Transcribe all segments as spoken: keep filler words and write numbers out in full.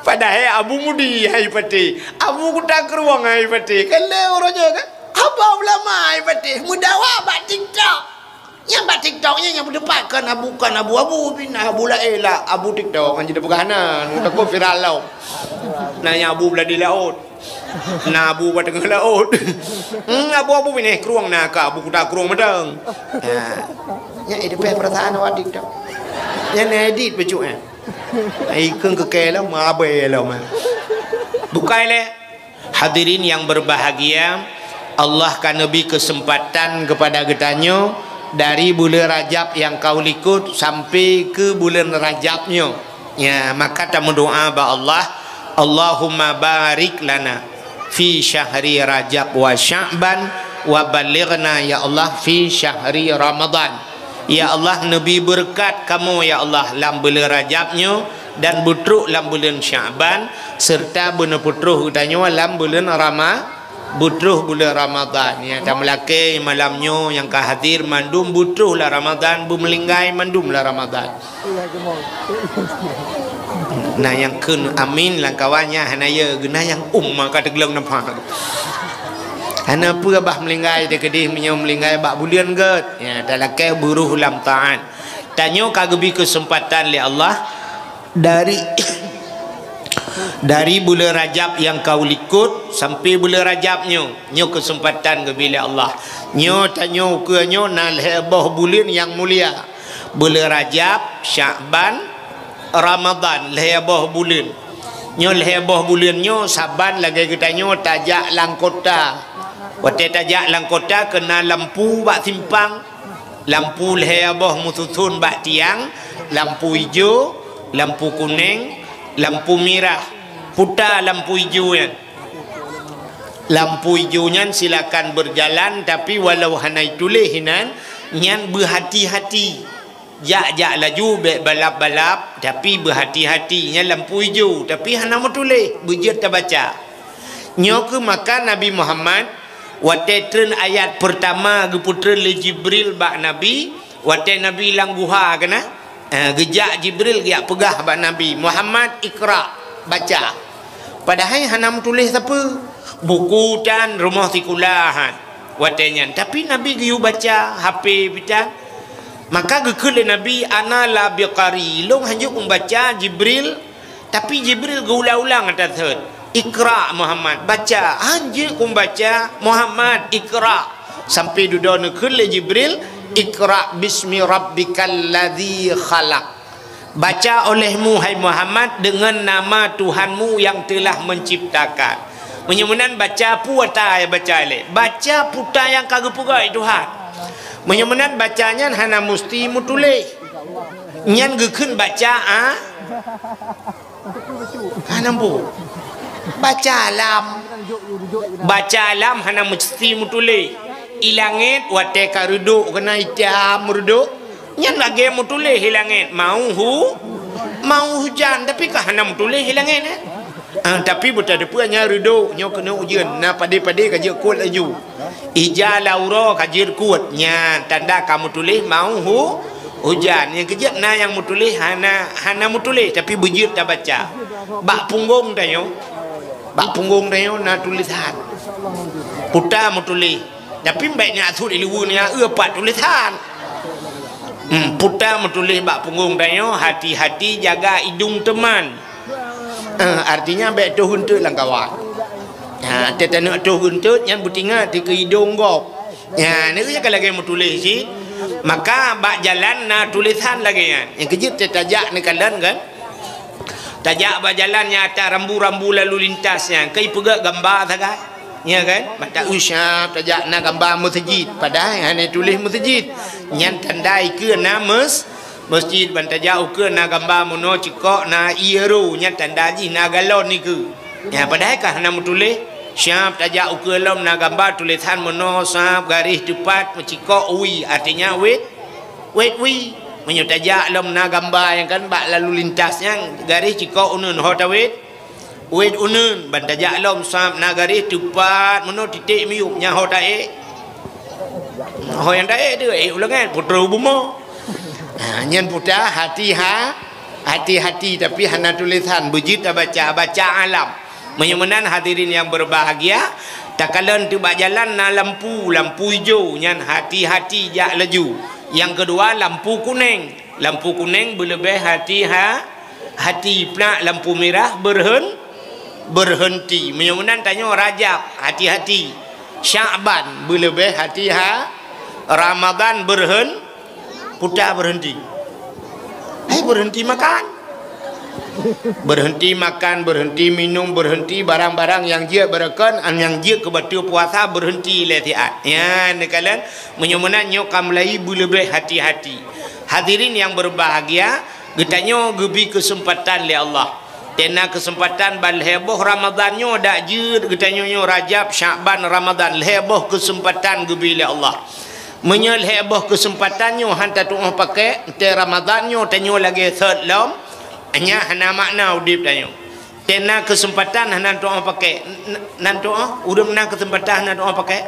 Padahai Abu Mudi hai patéh, Abu Kuta Krueng hai patéh. Kan lé uroe nyoe kan? Haba ulama hai patéh, meudawa bak TikTok. Nyang bak TikTok nyan nyang beuteupat kan Abu, kan Abu-abu pih na Abu laén lah, Abu TikTok kan jadi peugah na, takot viral lom. Na nyang Abu Beuladi Laôt. Na Abu bak teungoh laôt. Hmm, Abu-abu binéh krueng na ka Abu Kuta Krueng mantong. Ha. Nyan edit pih perasaan awak TikTok. Nyan edit bacut eh. Ai keu keu lom, abai lom. Bukai lé. Hadirin yang berbahagia, Allah ka neubri keuseumpatan keupada geutanyoe dari buleuen Rajab nyang ka u likot sampai keu buleuen Rajab nyoe. Ya, maka tameudoa bak Allah, Allahumma barik lana fi syahri Rajab wa Sya'ban wa balighna ya Allah fi syahri Ramadan. Ya Allah, neubri beureukat kamoe ya Allah lam buleuen Rajab nyoe dan beutrok lam buleuen Sya'ban, serta beuneupeutroh geutanyoe lam buleuen Rama-, beutroh buleuen Ramadan. Ya, tameulakée malam nyoe nyang ka hadir mandum beutroh lam Ramadan, beumeulinggai mandum lam Ramadan. Na nyang kheun amin lam kawan nyan hana ye, geuna nyang um maka teugleng nampak. Hana peue bah meulinggai teukeudeh meunyoe meulinggai bak buleuen gét. Ya, talakée beuroh lam taat. Tanyoe ka geubri keuseumpatan lé Allah dari, dari buleuen Rajab nyang ka u likot sampai buleuen Rajab nyoe. Nyoe keuseumpatan geubri lé Allah. Nyoe tanyoe ukeue nyoe na lhée boh buleuen nyang mulia. Buleuen Rajab, Sya'ban, Ramadan, lhée boh buleuen. Nyoe lhée boh buleuen nyoe saban lagée geutanyoe tajak lam kota. Watée tajak lam kota keuna lampu bak simpang. Lampu lhée boh meususon bak tiang, lampu ijo, lampu kuneng, lampu mirah. Puta lampu ijo nyan. Lampu ijo nyan silakan berjalan, tapi walau hana ituléh inan, nyan beuhati-hati. Jak-jak laju bék balap-balap, tapi beuhati-hati. Nyan lampu ijo, tapi hana meutuléh, beujeuet tabaca. Nyoe keuh maka Nabi Muhammad, watée treun ayat peurtama geupeutreun lé Jibril bak Nabi, watée Nabi lam guha keunan, eh, geujak Jibril geujak peugah bak Nabi, "Muhammad, iqra, baca." Padahai hana meutuléh sapeue. Buku tan, rumoh sikula han watée nyan. Tapi Nabi geuyue baca, H P pih tan. Maka geukheun lé Nabi, "Ana la biqari, lôn hanjeuet kumbaca, Jibril." Tapi Jibril geuulang-ulang ata thon, "Iqra Muhammad, baca." "Hanjeuet kumbaca, Muhammad, iqra." Sampai dudoe neukheun lé Jibril, "Iqra bismi rabbikal ladzi khalaq." Baca olehmu, hai Muhammad, dengan nama Tuhanmu yang telah menciptakan. Meunyoe meunan baca peue ata nyang baca lé? Baca peue ata nyang ka geupeugah lé Tuhan. Meunyoe meunan baca nyan hana musti meutuléh. Nyan geukheun baca, ah? Hana bu. Baca alam. Baca alam hana musti meutuléh. Di langét watée ka reudok keunan itam reudok. Nyan lagée meutuléh di langét, mau hu-, mau hujan, tapi ka hana meutuléh di langét, eh. Ah, tapi beuteupeue nyan reudok, nyoe keuneuk ujeuen, na padé-padé ka jeuet kuet laju. Ija lam uroe ka jeuet kuet, nyan tanda ka meutuléh mau hu-, hujan. Nyang keujeuet na nyang meutuléh hana, hana meutuléh, tapi beujeuet tabaca. Bak punggong tanyoe, bak punggong tanyoe na tulésan. Peue ata meutuléh. Tapi bék nyan sut ileue nyan, eu, pat tulésan. Hmm, peue ata meutuléh bak punggong tanyoe, hati-hati jaga idong teuman. Eh, artinya bék toh geunteut lam kawan. Ha, teuh taneuk toh geunteut nyan beutingat dikeue idong gob. Ya, nyan ka lagée meutuléh cit. Maka bak jalan na tulésan lagée nyan. Nyang keujeuet teuh tajak neukalon kan. Tajak bak jalan nyang ata rambu-rambu lalu lintas nyan, ka ipeugét gamba sagai. Ya kan? Ban ta-, usah tajak na gamba meuseujid, padahai hana tuléh meuseujid. Nyan tanda ikeue na meus-, meusjid, ban tajak ukeue na gamba meunoe cikok na ié ro, nyan tanda jih na galon ikeue. Ya, padahai ka hana meutuléh. Siap tajak ukeue lom na gamba tulésan meunoe sab garéh teupat meucikok ui, artinya wét. Wét ui. Meunyoe tajak lom na gamba nyang kan bak lalu lintas nyan garéh cikok uneuen ho tawét. Wét uneuen ban tajak lom sab na garéh teupat meunoe titék miyueb nyan ho taék. Ho nyang taék tu ék u langét putroe bumoe. Ha, nyan peue ata hati ha-, Hati-hati, tapi hana tulésan, beujeuet tabaca, baca alam. Meunyoe meunan, hadirin nyang berbahagia, takalon teuk bak jalan na lampu, lampu ijo, nyan hati-hati jak laju. Nyang keudua, lampu kuneng. Lampu kuneng beuleubeh hati-ha-, hati, peue na lampu mirah beureuheun-, beureuhenti. Meunyoe meunan tanyoe Rajab, hati-hati. Syakban beuleubeh hati-ha-, Ramadhan beureuheun-, puta beureuhenti. Hai, beureuhenti makan. Beureuhenti makan, beureuhenti minum, beureuhenti barang-barang nyang jeuet beureukan, nyang jeuet keu bateue puasa beureuhenti lé siat. Nyan neukalon, meunyoe meunan nyoe ka mulai beuleubeh hati-hati. Hadirin nyang berbahagia, geutanyoe geubri keuseumpatan lé Allah. Tena keuseumpatan ban lhée boh Ramadhan nyoe dak jeuet geutanyoe nyoe Rajab, Syakban, Ramadhan, lhée boh keuseumpatan geubri lé Allah. Meunyoe lhée boh keuseumpatan nyoe han tatuoh paké, teuh Ramadhan nyoe tanyoe lagée sot lom, nyan hana makna udeb tanyoe. Tena keuseumpatan hana tuoh paké, n-, nan tuoh, ureuëng na keuseumpatan hana tuoh paké.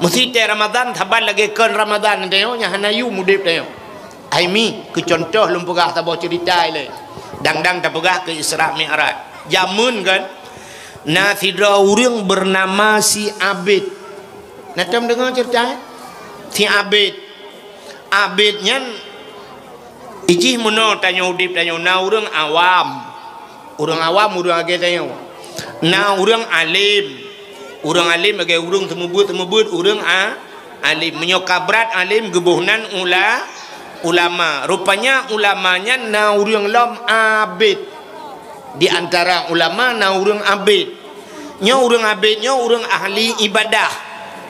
Meusti teuh Ramadhan saban lagée kon Ramadhan tanyoe, nyan hana yum udeb tanyoe. Hai mi, keu contoh lôn peugah saboh ceurita ilée. Dang-dang tapeugah keu Isra Mi'raj. Jameun kan, na sidroe ureuëng beunama si Abid. Na tom deungoe ceurita nyan? Si Abid. Abid nyan, ijih meunoe tanyoe udeb tanyoe na ureuëng awam. Ureuëng awam, ureuëng lagée tanyoe. Na ureuëng alim. Ureuëng alim lagée ureuëng seumeubeuet-seumeubeuet, ureuëng a-, alim. Meunyoe ka brat alim geuboh nan ula-, ulama. Rupanya ulama nyan na ureuëng lom abid. Di antara ulama na ureuëng abid. Nyoe ureuëng abid, nyoe ureuëng ahli ibadah.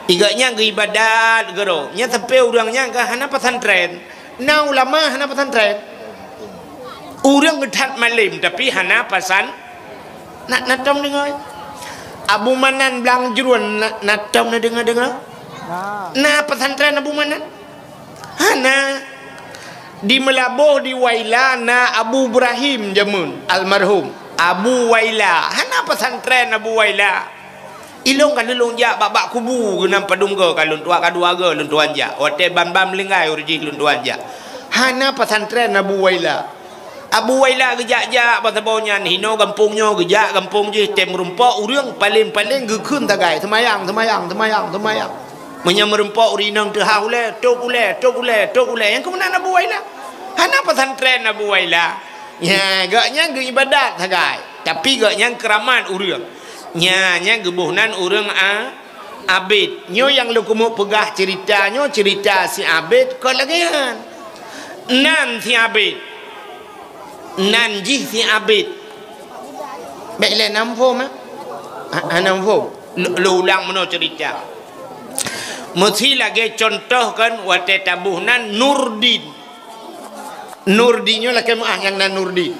Igeuh nyan geuibadat geuroe. Nyan sapeue ureuëng nyan ka hana pesantren. Na ulama hana pesantren. Ureuëng that malem tapi hana pesan-, na, na tom deungoe. Abu Manan Blang Jruen na, na tom na deungoe-deungoe. Na pesantren Abu Manan? Hana. Di Meulaboh di Waila na Abu Ibrahim jameun, almarhum. Abu Waila. Hana pesantren Abu Waila. Ilong ka lôn jak bak-bak kubu geunan padum goe ka lôn tuan, ka dua goe lôn tuan jak. Watée ban-ban meulinggai ureuëng jih lôn tuan jak. Hana pesantren Abu Waila. Abu Waila geujak-jak bak saboh nyan, hinoe gampông nyoe geujak gampông jih, tem meurumpok ureuëng paleng-paleng geukheun sagai, seumayang, seumayang, seumayang, seumayang. Meunyoe meurumpok ureuëng inong teuhah ulée, tôb ulée, tôb ulée, tôb ulée. Nyang keuh meunan Abu Waila. Hana pesantren Abu Waila. Nya, gobnyan geuibadat sagai. Tapi gobnyan keuramat ureuëng. Nya, nyan geuboh nan ureuëng a-, abid. Nyoe nyang lôn keumeung peugah ceurita nyoe, ceurita si Abid kon lagée nyan. Nan si Abid. Nan jih si Abid. Bék lé nam phom, eh? Ha, ha, nam phom. Lôn, lôn ulang meunoe ceurita. Meusti lagée contoh kan watée taboh nan Nurdin. Nurdin nyoe lakée meuah nyang nan Nurdin.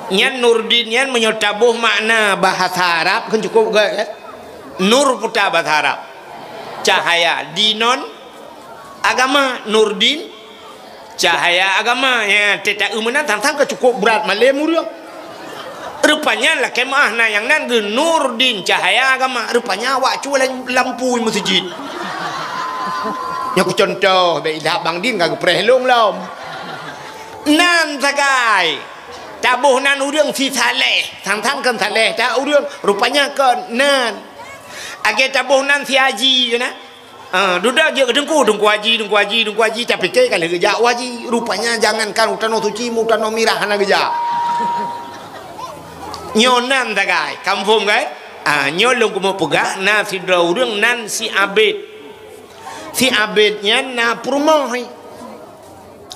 Nyan Nurdin nyan meunyoe taboh makna bahasa Arab kan cukup gét, kan? Nur puta bahasa Arab. Cahaya, dinon agama, Nurdin cahaya agama. Ya, teuta meunan sang-sang ka cukup brat malem ureuëng. Rupanya lakée meuah na nyang nan geuh Nurdin cahaya agama. Rupanya awak cue lam-, lampu meuseujid. Nyoe keu contoh, bék idap Bang Din ka geupreh lôn lom. Nan sagai. Taboh nan ureuëng si Saleh. Sang-sang kon Saleh, ta ureuëng rupanya kon nan. Lagée taboh nan si Haji keunan. Ah, dudoe jeuet keu teungku, teungku Haji, teungku Haji, teungku Haji, tapike ka lheueh geujak u haji. Rupanya jangankan u Tanoh Suci, u Tanoh Mirah hana geujak. Nyoe nan sagai, ka muphom kan? Ah, nyoe lôn keumeung peugah na sidroe ureuëng nan si Abid. Si Abid nyan na peurumoh.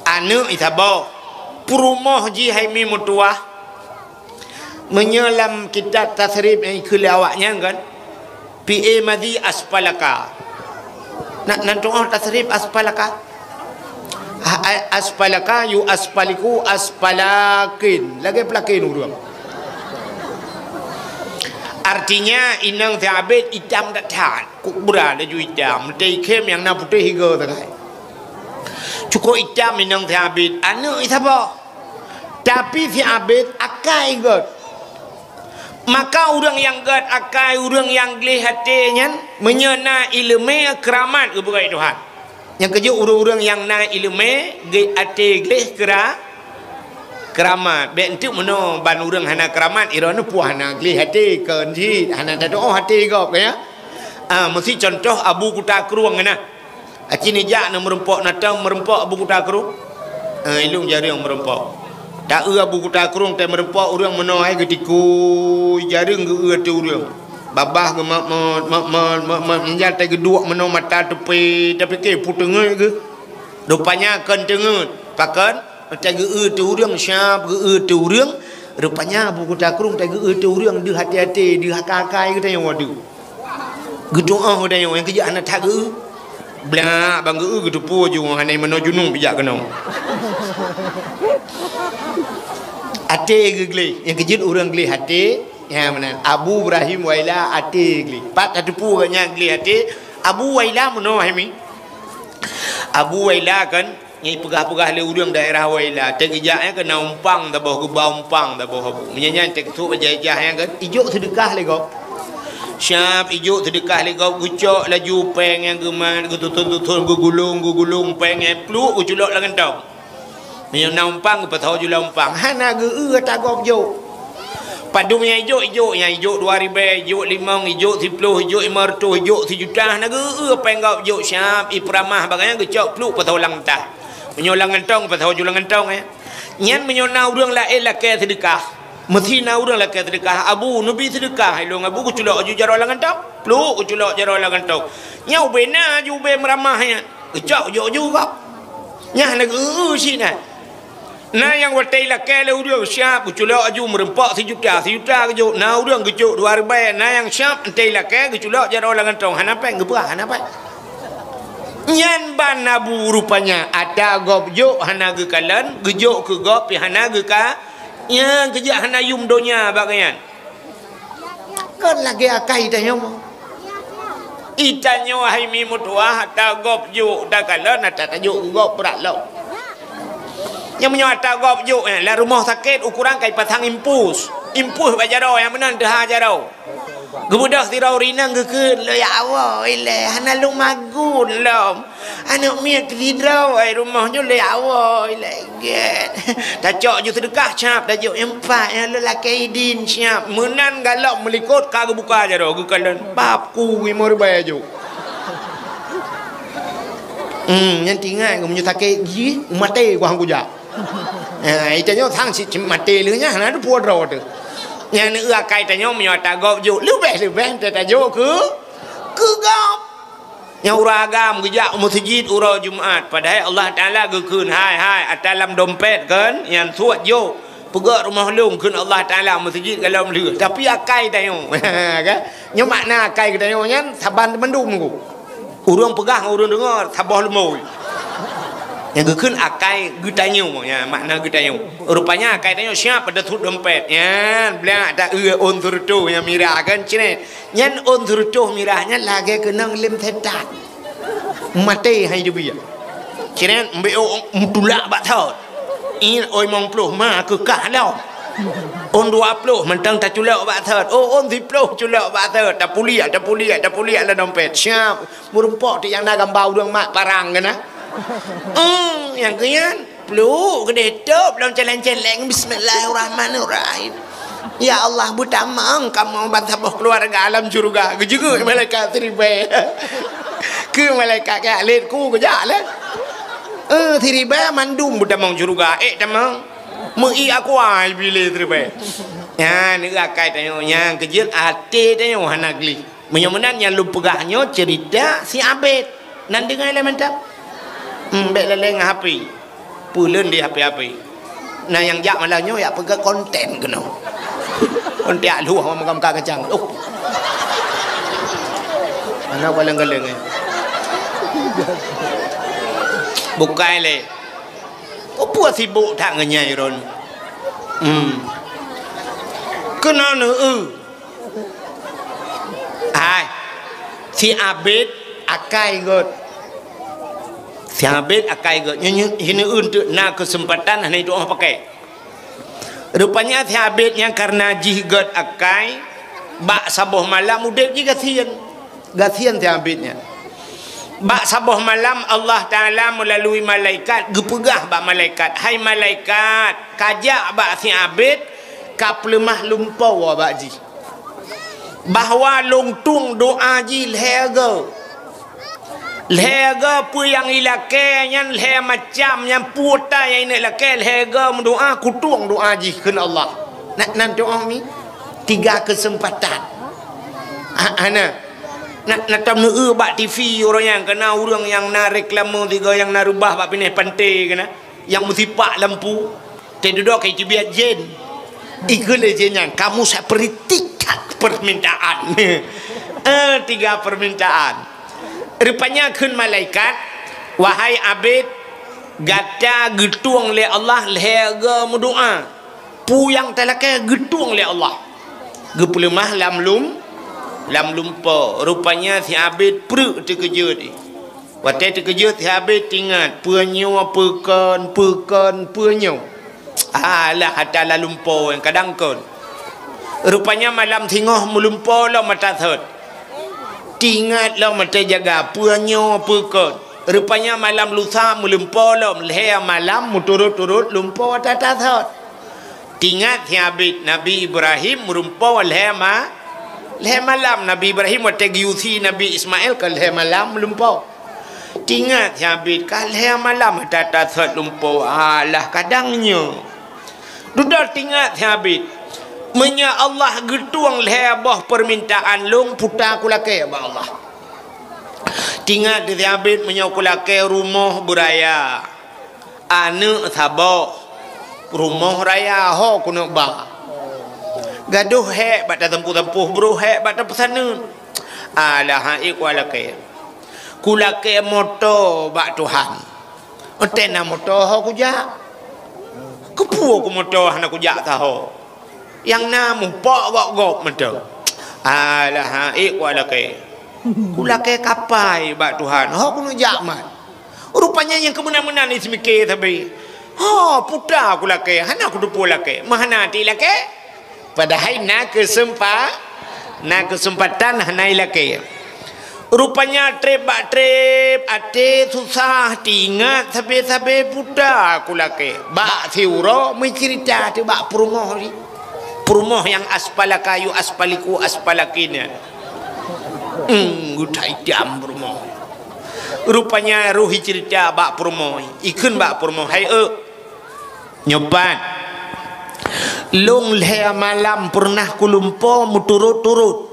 Aneuëk isaboh. Peurumoh jih hai mi meutuwah. Meunyoe lam kitab tasrif nyang ikheun lé awaknyan kan, P A Mazi Aspalaka. Na, nan tuoh tasrif Aspalaka? Ha, a-, Aspalaka, yu aspaliku, aspalakin. Lagée peulakin ureuëng. Artinya, inong si Abid itam that-that. Kubra laju itam. Meutai khém nyang na putéh higa sagai. Cukup itam inong si Abid. Aneuëk isaboh. Tapi si Abid akai gét. Maka ureuëng nyang gét akai, ureuëng nyang gleh até nyan, meunyoe na iéleumé keuramat geupeugah Tuhan. Nyang keujeuet ureuëng-ureuëng nyang na iéleumé gét até gleh keura-, Keuramat. Bèk enteuk meunoe ban ureueng hana keuramat, droeneuh puih hana gleh até, kon cit, hana tatuoh até gob, ka ya? Ah, meusi contoh Abu Kuta Krueng na. Aci neujak na meureumpok, na tom meureumpok Abu Kuta Krueng? Ah, ilôn jareueng meureumpok. Taeu Abu Kuta Krueng teuh meureumpok ureueng meunoe hai geutikui jareueng geu-eu ateueh ureueng. Babah geumat-mat, mat-mat, mat-mat, meunyan teuh geuduek meunoe mata teupé, tapike peue teungeut geuh. Rupanya kon teungeut, pakon? Watèe geu-eu ateueh ureueng, siap geu-eu ateueh ureueng, rupanya Abu Kuta Krueng watèe geu-eu ateueh ureueng deuh até-até, deuh akai-akai geutanyoe deuh. Geutu'oh geutanyoe nyang keujeuet hana that geu-eu. Blak ban geu-eu geuteupue ju hana meunoe junub bijak keunoe. Até geugleh, nyang keujeuet ureueng gleh até, nyan meunan. Abu Ibrahim Waila até gleh. Pat tateupeue gobnyan gleh até, Abu Waila meunoe hai mi. Abu Waila kan Nyang ipeugah-peugah lé ureueng daerah Waila, teugeujak nyan keu na umpang saboh, geuba umpang saboh abu. Meunyan nyan teukeusut bajèe ijah nyan kan, ijok seudeukah lé gob. Siap ijok seudeukah lé gob, geucok laju péng nyang geumat, geututhon-tuthon, geugulong-geugulong péng nyan, pluek geuculok lam gantong. Meunyoe na umpang, geupasoe ju lam umpang. Hana geu-eu ata gob jok. Padum nyang ijok, ijok, nyang ijok dua ribèe, ijok limong, ijok siploh, ijok limong reutôh, ijok sijuta, hana geu-eu péng gob jok siap, ipeuramah bak nyan geucok pluek pasoe lam tah. Meunyoe lam gantong, pasoe ju lam gantong, eh. Nyan meunyoe na ureueng laén lakèe seudeukah. Meusi na ureueng lakèe seudeukah, "Abu, neubi seudeukah." Ilôn Abu geuculok ju jaroe lam gantong. Pluek geuculok jaroe lam gantong. Nyan ubé na ju ubé meuramah nyan. Geucok jok ju gob. Nyan hana geu-eu sinan. Na nyang watèe ilakèe lé ureueng siap geuculok aju meurumpok sijuta, sijuta geujok. Na ureueng geucok dua ribèe, na nyang siap watèe ilakèe geuculok jaroe lam gantong. Hana péng geupeugah, hana péng. Nyan ban Abu rupanya ata gob jok hana geukalon, geujok keu gob pih hana geuka-, nyan keujak hana yum donya bak nyan. Kon lagèe akai tanyoe. Itanyoe hai mi meutuah ata gob jok takalon ata tajok keu gob brat lom. Nyang meunyoe ata gob jok, eh, lam rumoh sakét ukoran ka ipasang impus. Impus bak jaroe nyang meunan teuha jaroe. Geubeudôh sidroe ureueng inong geukheun, "Lôn jak woe ilèe, hana lôn magun lom." Aneuk miet keu sidroe, ai rumoh nyoe lé awai lé gèt. Tacok ju seudeukah cap, tajok nyang pat, nyang lôn lakèe idin siap. Meunan galom meulikot ka geubuka jaroe geukalon. Bab ku limong ribèe jok. Hmm, nyan teuingat meunyoe sakét jih, maté ku han kujak. Ha, itanyoe sang cit maté lé nyan, hana teupeue droe teuh. Nyan akai tanyoe meunyoe ata gob jok, leubeh-leubeh tajok keu, keu gob. Nyang ureueng agam geujak u meuseujid uroe Jumat, padahai Allah Taala geukheun, "Hai, hai, ata lam dompet kon, nyan suet jok. Peugöt rumoh lôn," kheun Allah Taala, "meuseujid golom lheueh." Tapi akai tanyoe. Kan? Nyoe makna akai geutanyoe nyan saban teumandum ku. Ureueng peugah ngon ureueng deungö saboh leumoi. Nyang geukheun akai geutanyoe, nyan makna geutanyoe. Rupanya akai tanyoe siap pada suet dompet. Nyan, blah ta eu ôn seureutôh nyang mirah kan, cret. Nyan ôn seureutôh mirah nyan lagèe keunong lem setan. Maté hai teubiet. Cirét meubiôh meutulak bak thot. Ôn limong ploh ma keukah lom. Ôn dua ploh mantong taculok bak thot. Oh, ôn siploh culok bak thot. Tapuliek, tapuliek, tapuliek lam dompet. Siap. Meurumpok ti nyang na gamba ureueng mat parang keunan. Hmm, nyang keu nyan. Pluek geudeh tôb lom celeng-celeng, "Bismillahirrahmanirrahim. Ya Allah, beutamong kamoe ban saboh keuluwarga lam syeuruga." Geujeuet malaikat siribèe. Keu malaikat keu alet ku geujak lé. Eh, siribèe mandum beutamong syeuruga. Ék tamong. Meu-i akua bilé siribèe. Nyan, akai tanyoe nyang keujeuet até tanyoe hana gleh. Meunyoe meunan nyang lôn peugah nyoe ceurita si Abed. Nan deungoe lé mantong. Hmm, bèk lé-lé ngon H P. Peue lôn di H P-H P. Na nyang jak malam nyoe jak peugah konten keunoe. Konten luh meugamka kacang. Oh. Ana galeng-galeng, eh. Bukai lé. Peue sibok that ngon nyai ron. Hmm. Keunoe neu-eu. Hai, si Abed akai gèt. Si Abed akai gèt. Nyoe, nyoe, hineuen teuk na keuseumpatan hana jitu'oh pakai. Rupanya si Abed nyan kareuna jih gèt akai, bak saboh malam udép jih gasien. Gasien si Abed nyan. Bak saboh malam Allah Taala meulalu malaikat geupeugah bak malaikat, "Hai malaikat, kajak bak si Abid, kapeuleumah lumpoe bak jih, bahwa lôn tueng doa jih lhée goe. Lhée goe peue nyang ilakée nyan, lhée macam nyan, peue nyang ineuk lakée, lhée goe meudoa, kutueng doa jih," kheun Allah. Nak nan doa mi tiga kesempatan. Ah, hana. Nak, nak tam neu bak T V uroe nyan, keu na ureuëng nyang na reklame tiga nyang na reubah bak binéh panté keu na, nyang meusipak lampu, teududoe keu teubiet jén. Ikheun lé jén nyan, "Kamu saya beri tiga permintaan." Eh, tiga permintaan. Rupanya kheun malaikat, "Wahai Abid, gata geutueng lé Allah lhée goe meudoa. Peue nyang talakée geutueng lé Allah." Geupeuleumah lam lum, lam lumpoe. Rupanya si Abid preuk teukeujot. Watée teukeujot si Abid teuingat, peue nyoe, peue kon, peue kon, peue nyoe. Alah, ata lam lumpoe nyang kadang kon. Rupanya malam singoh meulumpoe lom ata sot. Teuingat lom ata jaga, peue nyoe, peue kon. Rupanya malam lusa meulumpoe lom, lhée malam meuturot-turot lumpoe ata-ata sot. Teuingat si Abid, Nabi Ibrahim meulumpoe lhée ma-, lhée malam. Nabi Ibrahim watée geuyue sie Nabi Ismail ka lhée malam meulumpoe. Teuingat si Abid ka lhée malam ata-ata sot lumpoe, alah kadang nyoe. Dudoe teuingat si Abid, meunyoe Allah geutueng lhée boh peumintaan lôn, peue ta kulakée bak Allah. Teuingat si Abid, meunyoe kulakée rumoh beuraya, aneuëk saboh, rumoh raya ho keuneuk ba. Gadôh hék bak tatampu-tampu, brôk hék bak tapeusaneut. Alah, hai kulakée. Kulakée moto bak Tuhan. Watée na moto ho kujak. Keupeue keu moto hana kujak saho? Nyang na mupok gop-gop mantong. Alah, hai kulakée. Kulakée kapai bak Tuhan. Ho keuneuk jak mat. Rupanya nyang keumeunan-meunan iseumiké sabe. Ho, peue ta kulakée, hana kuteupeue lakée. Meuhana até lakée. Padahai na keuseumpa-, na keuseumpatan hana ilakée. Rupanya treb bak treb, até susah, teuingat sabe-sabe peue ta kulakée. Bak siuroe meuceurita teuh bak peurumoh jih. Peurumoh nyang asfala kayu asfaliku asfalakina. Hmm, geutai tiam peurumoh. Rupanya roh iceurita bak peurumoh, ikheun bak peurumoh, "Hai eu, nyoe pat, lôn lhée malam peureunah kulumpoe meuturot-turot.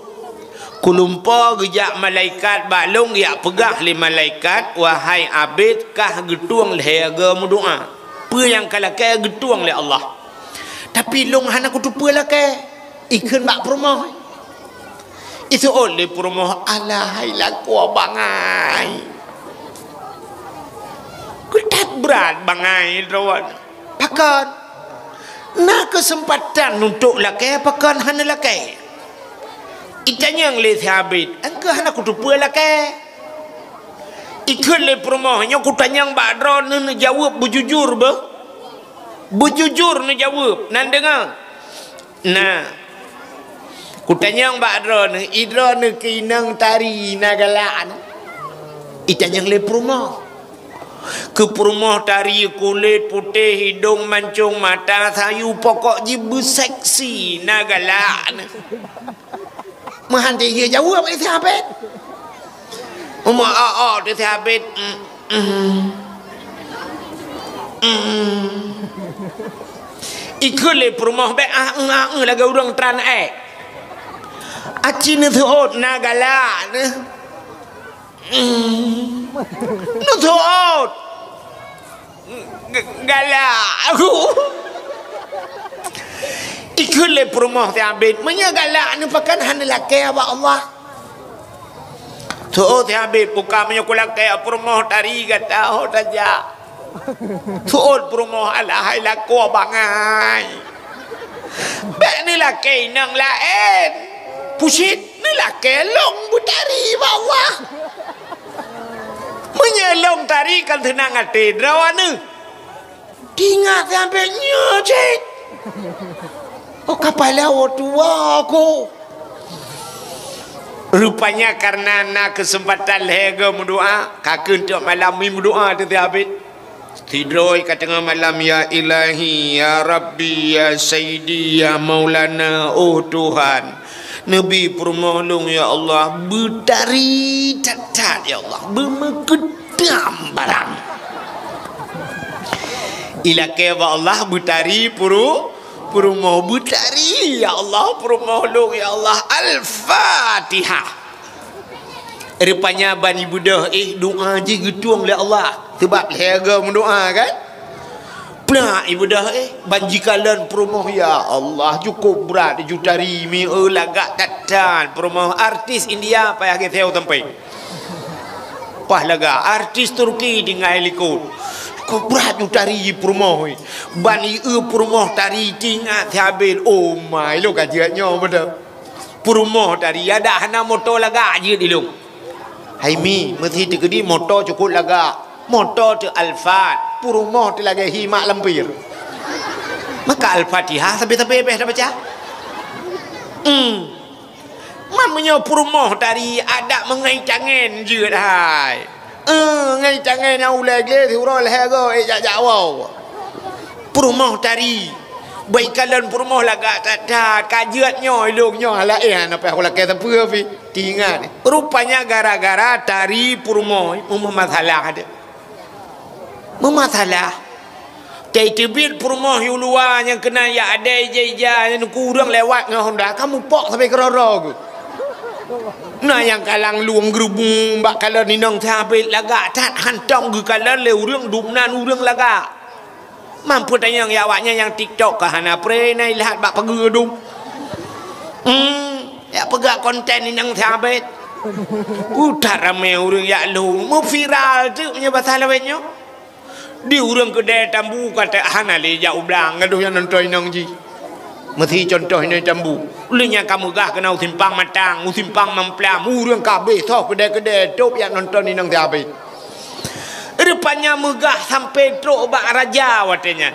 Kulumpoe geujak malaikat bak lôn, geujak peugah lé malaikat, 'Wahai Abid, kah geutueng lhée goe meudoa. Peue nyang kalakée geutueng lé Allah. Tapi lôn hana kuteupeue lakée.' Ikheun bak peurumoh. Iseuôt lé peurumoh, 'Alah hai lakoe bangai. Keutat brat bangai droe. Pakon? Na keuseumpatan untuk lakée, pakon hana lakée?' Itanyong lé si Abid, 'Engkau hana kuteupeue lakée.' Ikheun lé peurumoh, 'Nyoe kutanyong bak droeneuh, neujaweueb beujujur beuh. Beujujur neujaweueb, nan deungoe.' Na, kutanyong bak droeneuh, i droeneuh keu inong tari na galak nyoe?' Itanyong lé peurumoh. Keu peurumoh tari kulét putéh, idong mancong, mata sayu, pokok jih beuseksi na galak nyoe. Meuhan teuh jaweueb lé si Abid. Umu o-o teuh si Abid. Mm, mm. Mm. Ikheun lé peurumoh, bék ah, mm, ah, mm, lagée ureuëng tran ék. Aci neuseuôt na galak nyoe. Mm. Neuseuôt. G-, galak. Ikheun lé peurumoh si Abid, meunyoe galak nyoe pakon hana lakée bak Allah. Seuôt si Abid, buka meunyoe kulakée peurumoh tari gata ho tajak. Seuôt peurumoh, alah hai lakoe bangai. Bék neulakée inong laén. Pusit neulakée lôn beutari bak Allah. Meunyoe lôn tari kan seunang até droeneuh. Teuingat sampoe nyoe cit. Oh, kapala woe tuwoe ku. Rupanya kareuna na keuseumpatan lhée goe meudoá, ka keuneuk malam mi meudoá teuh si Abed. Sidroe ka teungoh malam, "Ya Ilahi, ya Rabbi, ya Sayyidi, ya Maulana, oh Tuhan, neubi peurumoh lôn, ya Allah, beutari that-that, ya Allah, beumeukeudam barang." Ilakée bak Allah beutari puru-, peurumoh, beutari, ya Allah, peurumoh lôn, ya Allah. Al-Fatihah. Rupanya ban ibeudôh éh doá jih geutueng lé Allah. Sabab lhée goe meudoá kan? Plak ibeudôh éh, ban jikalon peurumoh, ya Allah, cukup brat ju tari mi, eu, lagak that-that peurumoh, artis India payah geuseu sampai. Paih lagak, artis Turki tinggai likot. Cukup brat ju tari peurumoh. Ban ieu peurumoh tari tingat si Abed, oh mai lo ka jeuet nyoe beutôi. Peurumoh tari, adak hana moto lagak jeuet ilong. Hai mi, meusi teukeudi moto cukup lagak. Moto teuh Alphard, peurumoh teuh lagée hi mak lampir. Maka Al-Fatihah sabe-sabe beh tabaca. Hmm. Man meunyoe peurumoh tari adak meungai tangen jeuet hai. Eh, ngai tangen nyang ulée gleh siuroe lhée goe, eh, jak-jak woe. Peurumoh tari. Bak ikalon peurumoh lagak that-that, ka jeuet nyoe ilong nyoe, alah, eh, hana payah kulakée sapeue pih. Tingat, rupanya gara-gara tari peurumoh, meumasalah deh. Meumasalah. Teubiet peurumoh u luwa nyang keunan jak adai ija-ija, nyang ku ureuëng lewat ngon honda, ka mupok sabe keudroe-droe geuh. Na nyang kalang lueng geurubung bak kalon inong si Abed, lagak that hantom geukalon lé ureuëng, dumnan ureuëng lagak. Mampu tanyong ya awaknyan nyang TikTok ka hana pre na ilhat bak pageue dum. Hmm, ya peugah konten inong si Abed. Utak ramé ureuëng yak lôn, meuviral teuk meunyoe basa lawét nyoe. Di ureuëng keudè tambu ka teuk hana lé jak u blang gadôh nyang nonton inong jih. Meusi contoh inong tambu. Lheueh nyan ka meugah keunan u simpang Matang, u simpang Mamplam, ureuëng ka habéh soh keudè-keudè tôb jak nonton inong si Abed. Rupanya meugah sampoe trok bak raja watée nyan.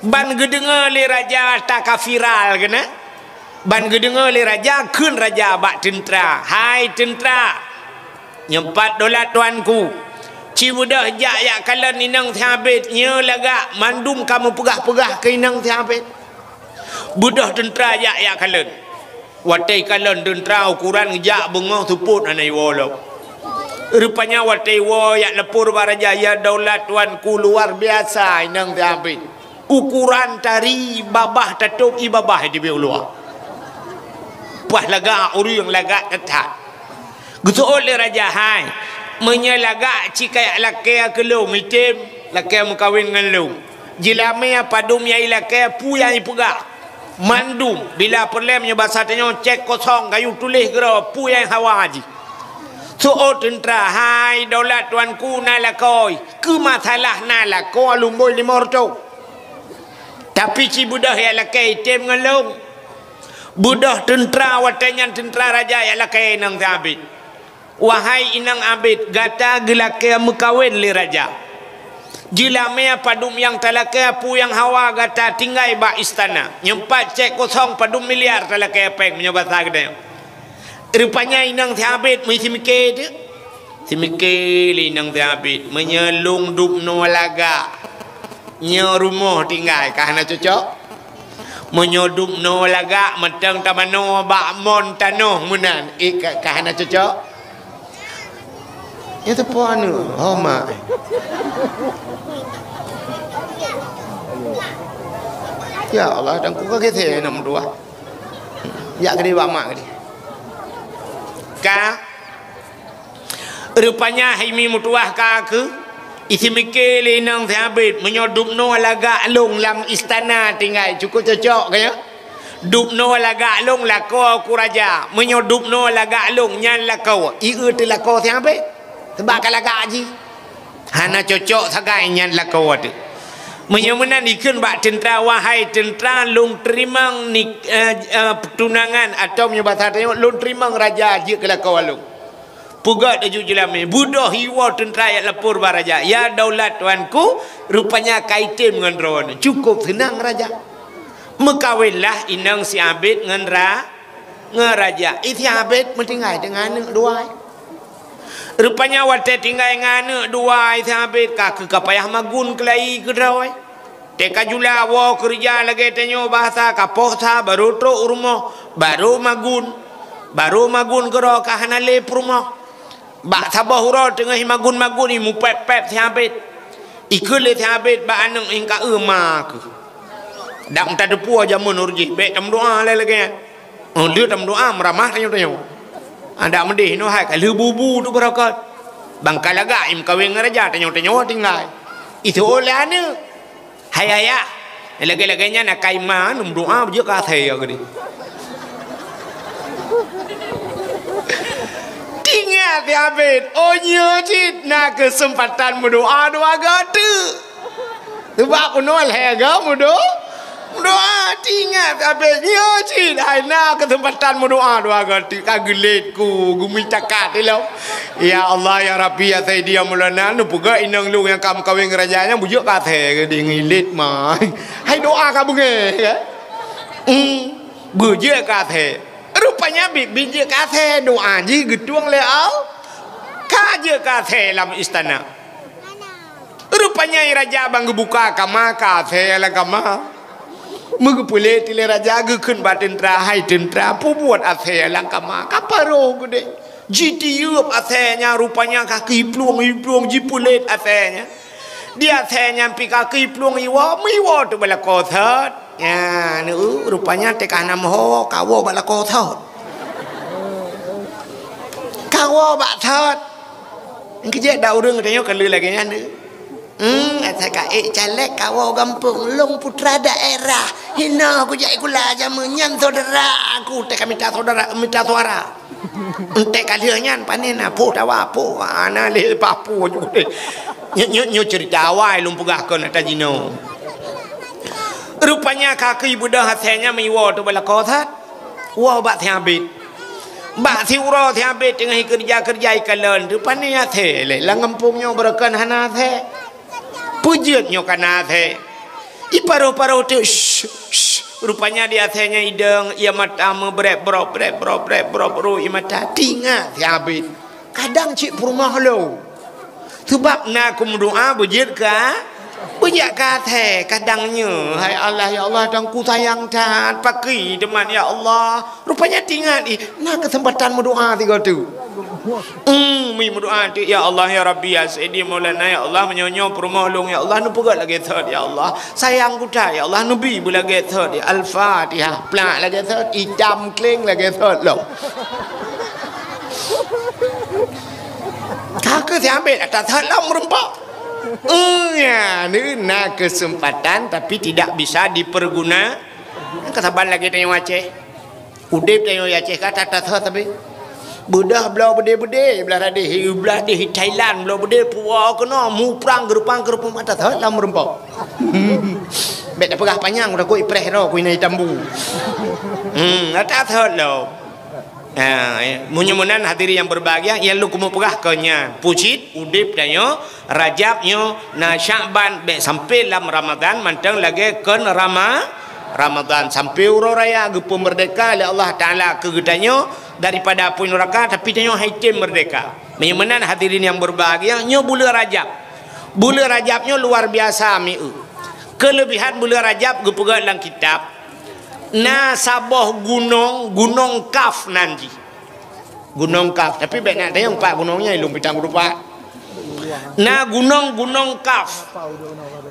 Ban geudeungoe lé raja ata ka viral keunan. Ban geudeungoe lé raja, kheun raja bak teuntra, "Hai teuntra, nyoe pat dolat tuanku. Ci beudôh jak yak kalon inong si Abed, nyoe lagak mandum ka meupeugah-peugah keu inong si Abed." Beudôh teuntra jak yak kalon. Watée kalon teuntra ukuran jak beungoh seupôt hana iwoe lom. Rupanya watée iwoe yak lapor bak raja, "Ya daulat tuanku, luar biasa inong si Abed. Ukuran tari babah tatôb ié babah di biek luwa. Paih lagak ureuëng lagak that-that." Geuseuôt lé raja, "Hai, meunyoe lagak ci ka yak lakée keu lôn, item lakée meukawen ngon lôn. Jeulamé padum nyang ilakée, peue nyang ipeugah. Mandum, bila peureulée meunyoe basa tanyoe cek kosong, kayue tuléh keudroe peue nyang hawa jih." Seuôt teuntra, "Hai daulat tuanku, na lakoe. Keu masalah na lakoe lôn bôi lima reutôh. Tapi ci beudôh yak lakée item ngon lôn." Beudôh teuntra watée nyan teuntra raja yak lakée inong si Abed. "Wahai inong Abed, gata geulakée meukawen lé raja. Jeulamé padum nyang talakée, peue nyang hawa gata tinggai bak istana. Nyoe pat cek kosong padum miliar talakée péng meunyoe basa geutanyoe." Rupanya inong si Abed meusi mike teuk. Simike lé inong si Abed, "Meunyoe lôn dubnoe lagak, nyoe rumoh tinggai ka hana cocok. Meunyoe dubnoe lagak, mantong tamanoe bak mon tanoh meunan, eh, ka, ka hana cocok." Nyan teupeu aneuk, ho mak. Ya Allah, dan ku ka geusé aneuk meutuah. Jak keudeh bak mak keudeh. Ka Rupanya hai mi meutuah ka keuh, isimike lé inong si Abed, "Meunyoe dubnoe lagak lôn lam istana tinggai, cukup cocok ka nyoe? Dubnoe lagak lôn lakoe ku raja, meunyoe dubnoe lagak lôn nyan lakoe, ié teuh lakoe si Abed, seubab ka lagak jih. Hana cocok sagai nyan lakoe teuh." Meunyoe meunan ikheun bak teuntra, "Wahai teuntra, lôn teurimong ni, eh, eh, tunangan, atau meunyoe basa tanyoe, lôn teurimong raja jeuet keu lakoe lôn." Peugah laju jeulamé, beudôh iwoe teuntra jak lapor bak raja, "Ya daulat tuanku, rupanya ka item ngon droeneuh." Cukup seunang raja. Meukawenlah inong si Abed ngon ra-, Ngon raja, i Syabet meutinggai deungon aneuk dua. Rupanya watée tinggai ngon aneuk dua, i Syabet ka keu ka payah magun keulayi keudroe. Teuka jula woe keureuja lagée tanyoe bahasa ka poh sa barô trok u rumoh, barô magun. Barô magun keudroe ka hana lé peurumoh. Bak saboh uroe teungoh i magun-magun i mupéb-péb Syabet. Ikheun lé Syabet bak aneuk i ka eu ma keuh. Dak meutateupeue jameun ureuëng jih, bék tameudoá lé lagée nyan. Oh, lheueh tameudoá meuramah tanyoe-tanyoe. Adak meudeh inoe hai ka lheueh bu-bu tu beurokot. Bang ka lagak i meukawen ngon raja tanyoe-tanyoe tinggai. Iseuôt lé aneuk. Hai ayah, lagée-lagée nyan akai ma neumeudoá beujeuet keu asée ya geudeh. Tingat Syabet, oh nyoe cit na keuseumpatan meudoá dua goe teuk. Sabab keunoe lhée goe meudo-, meudoá. Tingat Syabet, nyoe cit hai na keuseumpatan meudoá dua goe teuk ka geulet ku geumita kat ilom. Ya Allah, ya Rabbi, ya Saidi, ya Maulana, neupeugah inong lôn nyang ka meukawen ngon raja nyan beujeuet keu asée geudiet ngilet ma. Hai doá ka beungéh, ya? Hmm, beujeuet keu asée. Rupanya biet-biet jeuet keu asée, doá jih geutueng lé Allah. Ka jeuet keu asée lam istana. Rupanya i raja ban geubuka kama keu asée lam kama. Meugeupeulet lé raja geukheun bak teuntra, hai teuntra, peubuet asée lam kama. Ka parôh geudeh. Jitiyeueb asée nyan rupanya ka keu iplueng-iplueng jipeulet asée nyan. Di asée nyan pih ka keu iplueng iwoe, meuiwoe teuk bak lakoe sot. Nyan, eu, rupanya teuka hana meuho, ka woe bak lakoe sot. Ka woe bak sot. Keujeuet dak ureuëng tanyoe ka lheueh lagée nyan, eu. Hmm, asai ka ék caleg ka woe gampông, lôn putra daerah. Hinoe kujak sikula jameun nyan saudara aku, teuka mita saudara, mita suara. Entek ka lheueh nyan panen na poh tawa poh, ana lé papu ju deh. Nyoe, nyoe, nyoe cerita awai lôn peugah kon ata jinoe. Rupanya ka keu beudôh asée nyan meuiwoe teuk bak lakoe sot. Woe bak Syabet. Bak siuroe Syabet teungoh ikeureuja-keureuja ikalon, rupanya asée lé lam gampông nyoe beureukan hana asée. Peujeuet nyoe ka na asée. Iparoh-paroh teuk, shh, shh. Rupanya di asée nyan idong, ia mata meubrek-brok, brek-brok, brek-brok, brok i mata. Tingat Syabet. Kadang cit peurumoh lôn. Sabab na kumeudoá beujeuet ka, beujeuet keu asée. Kadang nyoe, hai Allah, ya Allah, Tuhanku sayang that, pakri teuma, ya Allah. Rupanya tingat ih, na keuseumpatan meudoá sigoe teuk. Hmm, mi meudoá teuk, ya Allah, ya Rabbi, ya Sayyidi, Maulana, ya Allah, meunyoe nyoe peurumoh lôn, ya Allah, neupeugét lagée sot, ya Allah. Sayang kuta, ya Allah, neubi beulagée sot, ya. Al-Fatihah, plak lagée sot, itam kleng lagée sot lom. Ka keu siambet ata sot lom meurumpok. Hmm, ya, ni na kesempatan tapi tidak bisa diperguna. Ka saban lagée tanyoe Aceh. Udeb tanyoe Aceh ka that-that sabe. Beudah bloe beudé-beudé, blah radeh, blah deh Thailand, bloe beudé puwoe keunoe, muprang geurupang-geurupang ata that lam meurumpok. Bék tapeugah panyang, takot ipreh droe ku inan itambu. Hmm, ata that lom. Ha, ya. Meunyoe meunan hadirin yang berbahagia, nyang lôn keumeung peugah keu nyan. Pucit udeb tanyoe Rajab nyoe na Syakban bék sampai lam Ramadhan mantong lagée kon Rama-, Ramadhan sampai uroe raya geupeumeurdeka lé Allah Taala keu geutanyoe daripada apui nuraka, tapi tanyoe hai tem meurdeka. Meunyoe meunan hadirin yang berbahagia, nyoe buleuen Rajab. Buleuen Rajab nyoe luar biasa mieu. Keulebihan buleuen Rajab geupeugah lam kitab, na saboh gunong, Gunong Kaf nan jih. Gunong Kaf. Tapi bék na tanyong pat gunong nyan, ilong pitang rupa. Na gunong, Gunong Kaf.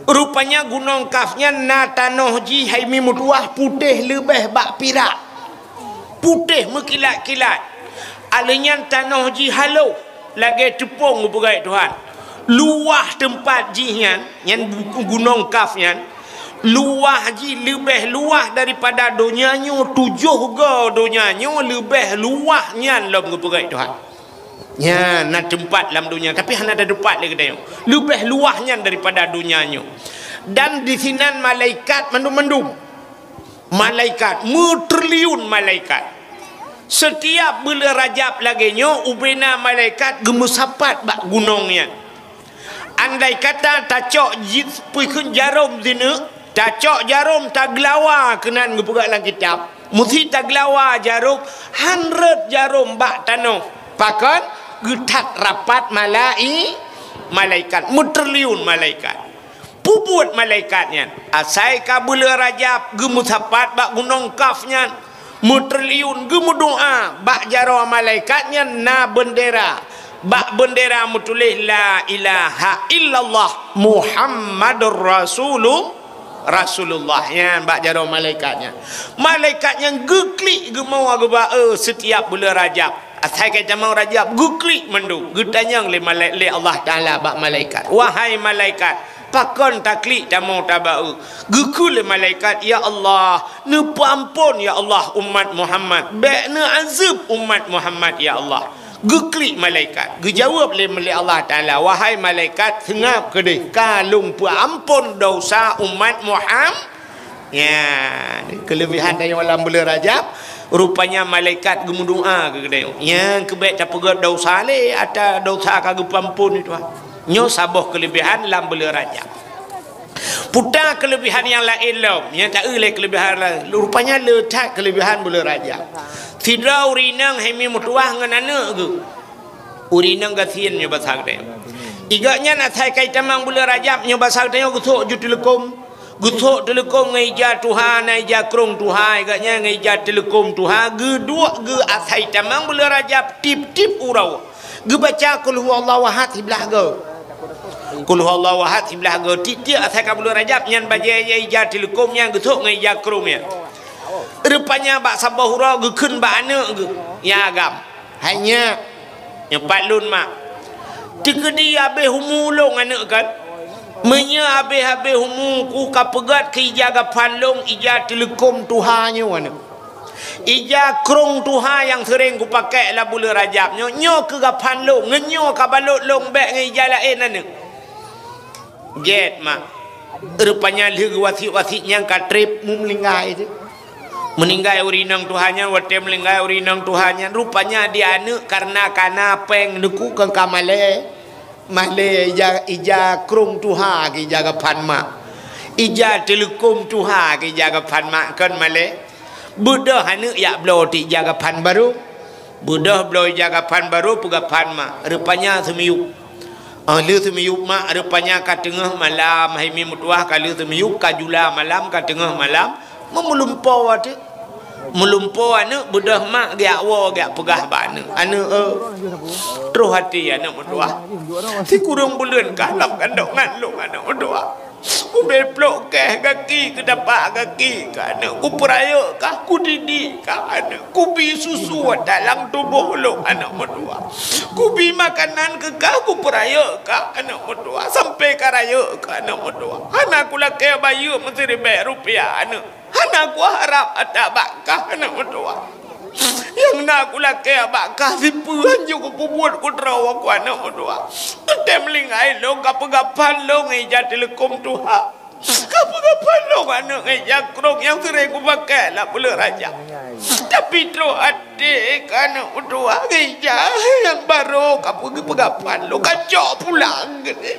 Rupanya Gunong Kaf nyan na tanoh jih hai mi meutuwah putéh leubeh bak pirak. Putéh meukilat-kilat. Alheuh nyan tanoh jih haloh lagée teupông geupeugét Tuhan. Luwah teumpat jih nyan, nyan bu-, Gunong Kaf nyan, luwah jih leubeh luwah daripada donya nyoe tujoh goe donya nyoe leubeh luwah nyan lom geupeugét Tuhan. Nyan na teumpat lam donya, tapi hana tatupat lé geutanyoe. Leubeh luwah nyan daripada donya nyoe. Dan disinan malaikat mandum-mandum. Malaikat, meutriliun malaikat. Setiap buleuen Rajab lagée nyoe, ubena malaikat geumeusapat bak gunong nyan. Andai kata tacok jih peukheun jarom sineuk, tacok jarom tageulawa keunan geupeugah lam kitab. Musti taglawa jarob, han rhot jarob bak tanoh. Pakon? Geuthat rapat malai-, malaikat, meutriliun malaikat. Peue buet malaikat nyan? Asai ka buleuen Rajab geumeusapat bak gunong Kaf nyan, meutriliun geumeudoá bak jaroe malaikat nyan na beundera. Bak beundera meutuléh, "La ilaha illallah Muhammadur Rasulu-, Rasulullah." Nyan bak jaroe malaikat nyan. Malaikat nyan geuklik geumoe geuba, eh, setiap buleuen Rajab. Asai ka tamong Rajab, geuklik mandum, geutanyong lé malai-, lé Allah Taala bak malaikat, "Wahai malaikat, pakon taklik tamong tabak?" Geukheun lé malaikat, "Ya Allah, neupeuamphon, ya Allah, umat Muhammad. Bék neuazeueb umat Muhammad, ya Allah." Geuklik malaikat, geujaweueb lé, lé Allah Taala, "Wahai malaikat, seungab keudeh, ka lôn peuamphon desya umat Muham-." Nyan, keuleubehan tanyoe lam buleuen Rajab, rupanya malaikat geumeudoá keu geutanyoe. Nyan keuh bék tapeugét desya lé, ata desya ka geupeuamphon itu. Nyoe saboh keuleubehan lam buleuen Rajab. Peue ta keuleubehan nyang laén lom, nyang taeu lé keuleubehan laén. Rupanya le that keuleubehan buleuen Rajab. Sidroe ureueng inong hai mi meutuwah ngon aneuk geuh. Ureueng inong gasien nyoe basa geutanyoe. Igeuh nyan asai ka jitamong buleuen Rajab nyoe basa geutanyoe geusok ju teuleukom. Geusok teuleukom ngon ija tuha, na ija krông tuha, igeuh nyan ngon ija teuleukom tuha, geuduek geuh asai tamong buleuen Rajab tiep-tiep uroe. Geubaca Qul huwallahu ahad siblaih goe. Qul huwallahu ahad siblaih goe. Tiep-tiep asai ka buleuen Rajab nyan bajée ija teuleukom nyan geusok ngon ija krông nyan. Rupanya bak saboh uroe geukheun bak aneuk geuh nyang agam. Hai nyak, nyoe pat lôn mak. Teukeudi habéh umu lôn aneuk kan? Meunyoe habéh-habéh umu ku ka peugét keu ija gaphan lôn ija teuleukom tuha nyoe aneuk. Ija krông tuha nyang seuréng kupakée lam buleuen Rajab nyoe, nyoe keuh gaphan lôn, ngon nyoe ka balot lôn bék ngon ija laén aneuk. Gét mak. Rupanya lheueh geuwasiet-wasiet nyan ka trép mu meuninggai teuh. Meuninggai ureueng inong tuha nyan, watée meuninggai ureueng inong tuha nyan, rupanya di aneuk kareuna ka na péng neuku kon ka malée. Malée ija, ija krông tuha keu ija gaphan mak. Ija teuleukom tuha keu ija gaphan mak kon malée. Beudôh aneuk jak bloe teuk ija gaphan barô. Beudôh bloe ija gaphan barô peugaphan mak, rupanya seumiyueb. Óh lheueh seumiyueb mak, rupanya ka teungoh malam, hai mi meutuwah ka lheueh seumiyueb, ka jula malam, ka teungoh malam, meumeulumpoe teuk. Meulumpoe aneuk, beudôh mak geujak woe, geujak peugah bak aneuk, "Aneuk, eh, troh até aneuk meutuwah. Sikureueng buleuen kah lam kandongan lôn aneuk meutuwah." Kubri plôk kèh gaki keu tapak gaki kah aneuk, kupeurayeuk kah, kudidik kah aneuk, kubi susu dalam tuboh lôn aneuk meutuwah. Kubi makanan keu kah, kupeurayeuk kah aneuk meutuwah, sampoe ka rayeuk kah aneuk meutuwah. Hana kulakèe bayeue meusiribèe rupiah aneuk. Hana kuharab ata bak kah aneuk meutuwah. Nyang na kulakèe bak kah sipeue hanjeuet kupeubuet keu droe ku aneuk meutuwah. Teuntèe meulinggai lôn ka peugaphan lôn ngon ija teuleukom tuha. Ka peugaphan lôn aneuk ngon ija krông nyang seuréng kupakèe lam buleuen Rajab. Tapi troh até kah aneuk meutuwah ngon ija nyang barô ka peugaphan lôn ka cok pulang keudéh.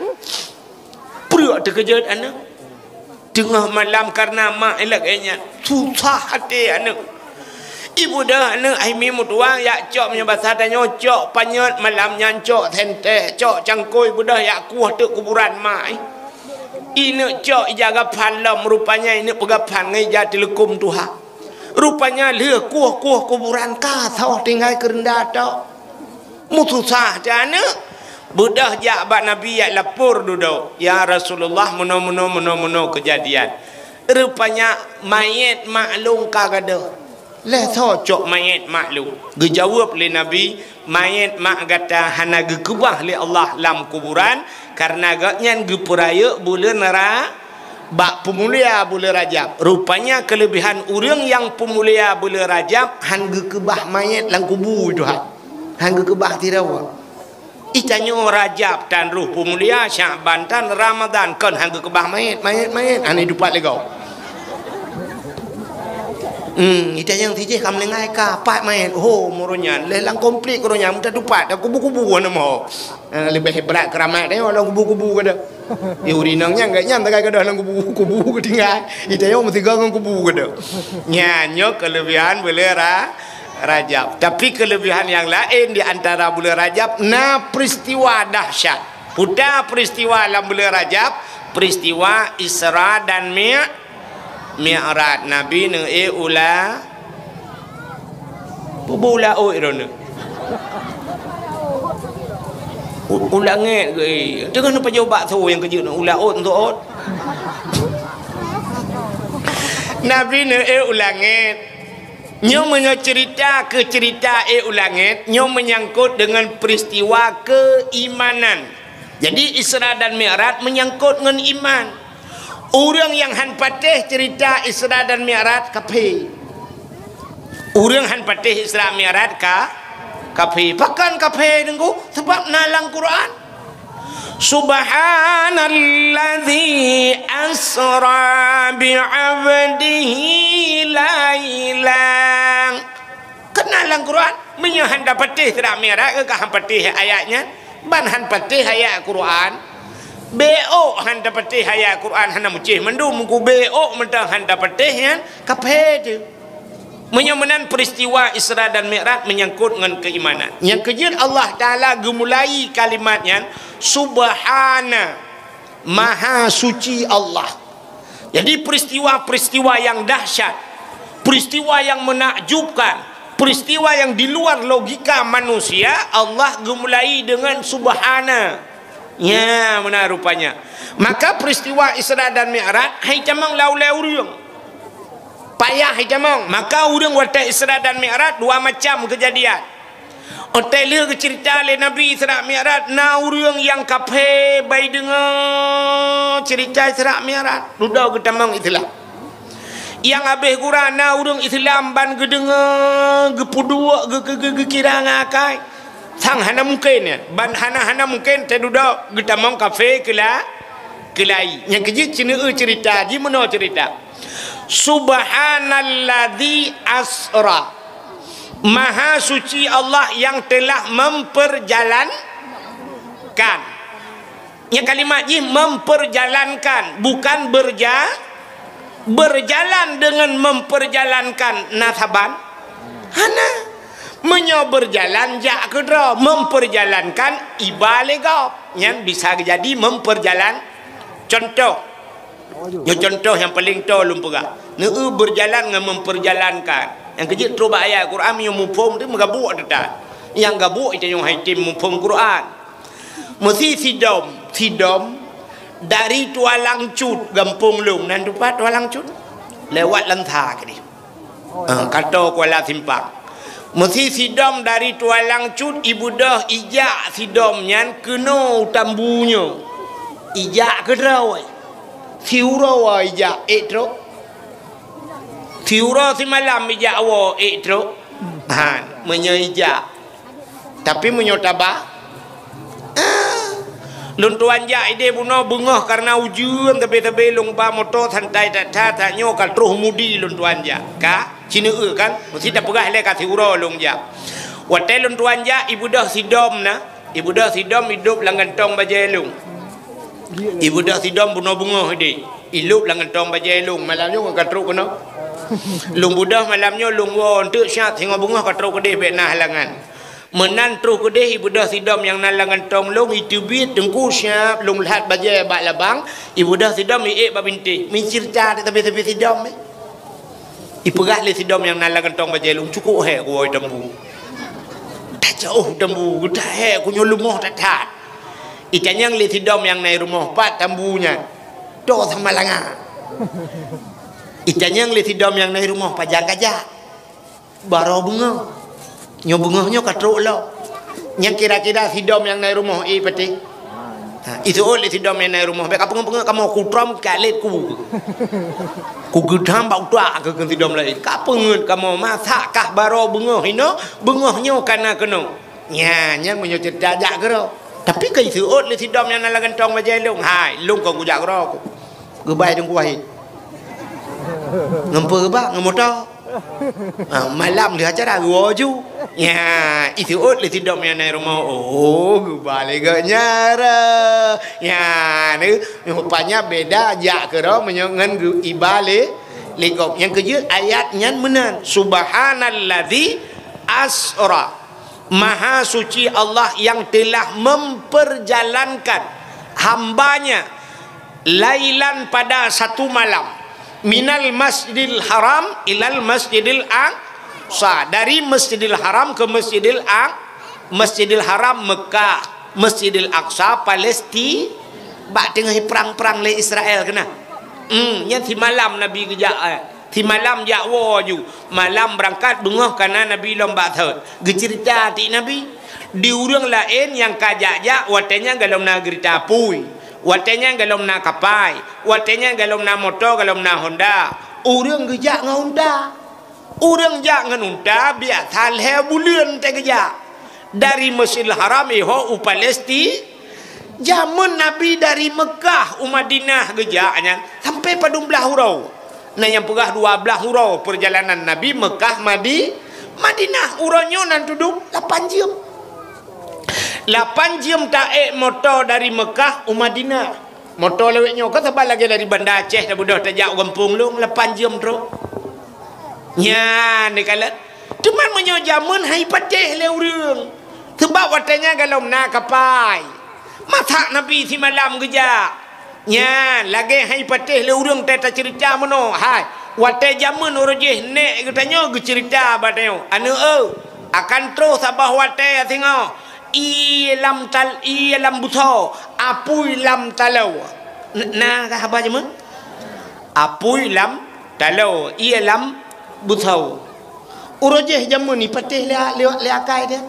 Preuek teukeujot aneuk. Teungoh malam kareuna mak lagèe nyan, susah até aneuk. Ibeudôh aneuk hai mi meutuwah jak cok meunyoe basa tanyoe cok panyöt malam nyan cok senteh, cok cangkôi beudôh jak kueh teuk kuburan mak. Ineuk cok ija gaphan lom rupanya ineuk peugaphan ngon ija teuleukom tuha. Rupanya lheueh kueh-kueh kuburan ka soh tinggai keureunda tok. Meususah teuh aneuk. Beudôh jak bak Nabi jak lapor dudoe, "Ya Rasulullah, meunoe, meunoe, meunoe, meunoe keujadian. Rupanya manyét mak lôn ka gadôh." "Lé soe cok manyét mak lôn?" Geujaweueb lé Nabi, "Manyét mak gata hana geukeubah lé Allah lam kuburan, kareuna gobnyan geupeurayeuk buleuen ra-, bak peumulia buleuen Rajab." Rupanya keuleubehan ureueng nyang peumulia buleuen Rajab han geukeubah manyét lam kubu, Tuhan. Han geukeubah sidroe. Itanyoe Rajab tan rôh peumulia, Syakban tan, Ramadhan kon han geukeubah manyét, manyét, manyét, hana dupat lé gob. Hmm, itanyoe sijih ka meulinggai ka, pat manyét, ho, meurôh nyan, lé lam konflik meurôh nyan, meuta dupat, dak kubu-kubu hana meuho. Eh, leubeh brat keuramat nyoe lam kubu-kubu kada. Di ureueng inong nyan, gobnyan tagai keudeh lam kubu, kubu geutinggai. Itayong meusigoe ngon kubu keudeh. Nyan nyoe keulebihan buleuen Ra-, Rajab. Tapi keulebihan nyang laén di antara buleuen Rajab na peristiwa dahsyat. Peue peristiwa lam buleuen Rajab, peristiwa Isra dan Mi-, Mi'raj. Nabi neuék u la-, peue u laôt droeneuh? U-, u langét geuék. Teungoh neupajoh bakso nyang keujeuet u laôt, untuk ôt. Nabi neuék u langét. Nyoe meunyoe cerita keu cerita ék u langét, nyoe meunyangkot deungon peristiwa keuimanan. Jadi, Isra dan Mi'raj meunyangkot ngon iman. Ureueng nyang han patéh cerita Isra dan Mi'raj, kafé. Ureueng han patéh Isra Mi'raj ka, kafé. Pakon kafé, Teungku? Sabab na lam Quran. Subhanalladzi asra bi 'abdihi lailan. Kan na lam Quran, meunyoe han tapatéh Isra Mi'raj, ka han patéh ayat nyan, ban han patéh ayat Quran. Beuôk han tapatéh ayat Quran, hana mucéh mandum, ku beuôk mantong han tapatéh nyan, kafé teuh. Meunyoe meunan peristiwa Isra dan Mi'raj meunyangkot ngon keuimanan. Nyang keujeuet Allah Taala geumulai kalimat nyan, Subhana, Maha Suci Allah. Jadi, peristiwa-peristiwa yang dahsyat, peristiwa yang menakjubkan, peristiwa yang di luar logika manusia, Allah geumulai dengan Subhana. Nya, meunan rupanya. Maka peristiwa Isra dan Mi'raj, hai tamong lam ulée ureueng. Payah hai tamong. Maka ureueng watée Isra dan Mi'raj dua macam keujadian. Watée lheueh geuceurita lé Nabi Isra Mi'raj, na ureueng nyang kafé bai deungoe ceurita Isra Mi'raj, dudoe geutamong Islam. Nyang habéh gura na ureueng Islam ban geudeungoe, geupeuduek, geu-, geu-, geu-, geukira ngon akai. Sang hana mungken nyan, ban hana-hana mungken teududoe geutamong kafé keula-, keulai. Nyang keujeuet ceuneuh ceurita, jimeunoe ceurita. Subhanalladzi asra. Maha suci Allah yang telah memperjalankan. Nyang kalimat jih memperjalankan, bukan berja-, berjalan dengan memperjalankan na saban. Hana. Meunyoe berjalan jak keudroe, memperjalankan iba lé gob. Nyan bisa jadi memperjalan. Contoh. Nyoe contoh nyang paleng toe lôn peugah. Neueu berjalan ngon memperjalankan. Nyang keujeuet trok bak ayat Quran meunyoe muphom teuh meugabuk teuh that. Nyang gabuk tanyoe han tem muphom Quran. Meusi sidom, sidom dari Tualang Cut, gampông lôn. Nan teumpat Tualang Cut? Lewat Lansa keudeh. Ah, ka toe Kuala Simpang. Meusi sidom dari Tualang Cut, ibeudôh ijak sidom nyan keunoe u Tambu nyoe. Ijak keudroe. Siuroe ijak, ék trok. Siuroe simalam ijak woe, ék trok. Ha, meunyoe ijak. Tapi meunyoe taba, ah, lôn tuan jak idéh bunoe beungoh kareuna ujeuen, tapi-tapi lôn ba moto santai that-that, that nyoe ka troh mudi lôn tuan jak. Ka, ci neueu kan? Meusi tapeugah lé ka siuroe lôn jak. Watée lôn tuan jak, ibeudôh sidom na, ibeudôh sidom idop lam gantong bajée lôn. Ibeudôh sidom bunoe beungoh idéh. Ilop lam gantong bajée lôn, malam nyoe ka trok keunoe. Lôn beudôh malam nyoe lôn woe eunteuk siat singoh beungoh ka trok keudéh bék na halangan. Meunan troh keudéh ibeudôh sidom nyang na lam gantong lôn, iteubiet Teungku siap lôn lhat bajée bak labang, ibeudôh sidom iék bak bintéh. Meusi ceurita that tapi-tapi sidom, eh. Ipeugah lé sidom nyang na lam gantong bajée lôn, cukôp hék kuwoe Tambu. Tajôh Tambu, geutak hék ku nyoe leumoh that-that. Itanyong lé sidom nyang na i rumoh, pat Tambu nyan? Toe Samalanga. Itanyong lé sidom nyang na i rumoh, pajan ka jak? Baroe beungoh. Nyoe beungoh nyoe ka trok lom. Nyang kira-kira sidom nyang na i rumoh, eh, patéh? Ha, iseuôt lé sidom nyang na i rumoh, bék ka peungeut-peungeut kamoe, kutrom kalét ku. Kugeudam bak utak keu, keu sidom laén. Ka peungeut kamoe, masa kah baroe beungoh inoe, beungoh nyoe ka na keunoe. Nyan, nyan meunyoe ceurita jak keudroe. Tapi ka iseuôt lé sidom nyang na lam gantong bajée lôn. Hai, lôn kon kujak keudroe ku. Geubai Teungku Wahid. Ngon peue geuba? Ngon moto. Ha, malam lheueh acara geuwoe ju. Ya, iseuôt lé sidom nyang na rumoh. Oh, geuba lé geuh nyara. Ya, ni rupanya beda jak keudroe meunyoe ngon geu-, iba lé, lé gob. Nyang keujeuet ayat nyan meunan. Subhanalladzi asra. Maha suci Allah yang telah memperjalankan hamba-Nya lailan, pada satu malam, minal masjidil haram ilal masjidil aqsa, dari Masjidil Haram ke Masjidil Aq-, Masjidil Haram Mekah, Masjidil Aqsa Palesti-, bak teungoh prang-prang lé Israel keunan. Hmm, nyan simalam Nabi geujak, eh. Simalam jak woe ju. Malam beurangkat, beungoh ka na Nabi lom bak thot. Geuceurita tik Nabi. Di ureuëng laén nyang ka jak-jak, watée nyan golom na geurita apui. Watée nyan golom na kapai. Watée nyan golom na moto, golom na Honda. Ureuëng geujak ngon unta. Ureuëng jak ngon unta biasa lhée buleuen teuh geujak. Dari Masjidil Haram iho u Palesti-, jameun Nabi dari Meukah u Madinah geujak nyan sampai padum blaih uroe. Na nyang peugah dua blaih uroe peurjalanan Nabi Meukah Madi-, Madinah. Uroe nyoe nan tudum lapan jeuem. Lapan jeuem taék moto dari Meukah u Madinah. Moto lawét nyoe ka saban lagée dari Banda Aceh tabeudôh tajak u gampông lôn, lapan jeuem trok. Nyan dikalon. Teuma meunyoe jameun hai patéh lé ureuëng. Seubab watée nyan golom na kapai. Masak Nabi simalam geujak. Nyan lagée hai patéh lé ureuëng teuh taceurita meunoe. Hai, watée jameun uroe jéh nék geutanyoe geuceurita bak tanyoe, "Aneuëk eu, akan troh saboh watée singoh, ié lam tal-, ié lam busoe, apui lam taloe." N-, na kah haba jameun? Apui lam taloe, ié lam busoe. Uroe jéh jameun ipatéh lé, lé, lé akai teuh.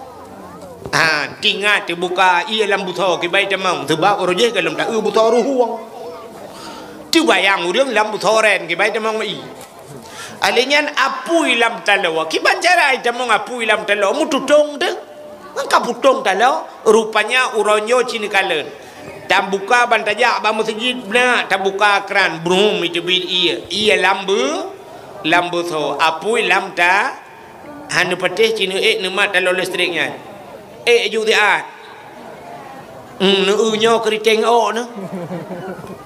Ha, tingat teubuka ié lam busoe kiban itamong, seubab uroe jéh golom ta-eu busoe ruhueng. Teubayang ureuëng lam busoe ren kiban itamong ié. Alé nyan apui lam taloe. Kiban cara itamong apui lam taloe, meututong teuh. Ngon ka putong taloe, rupanya uroe nyoe ci neukalon. Tabuka ban tajak bak meuseujid, na tabuka kran, brum, iteubiet ié. Ié lam beu-, lam busoe, apui lam ta-, hana patéh ci neuék neumat taloe listrik nyan. Ék ju siat. Hmm, neu-eu nyoe keuriteng ôk neu.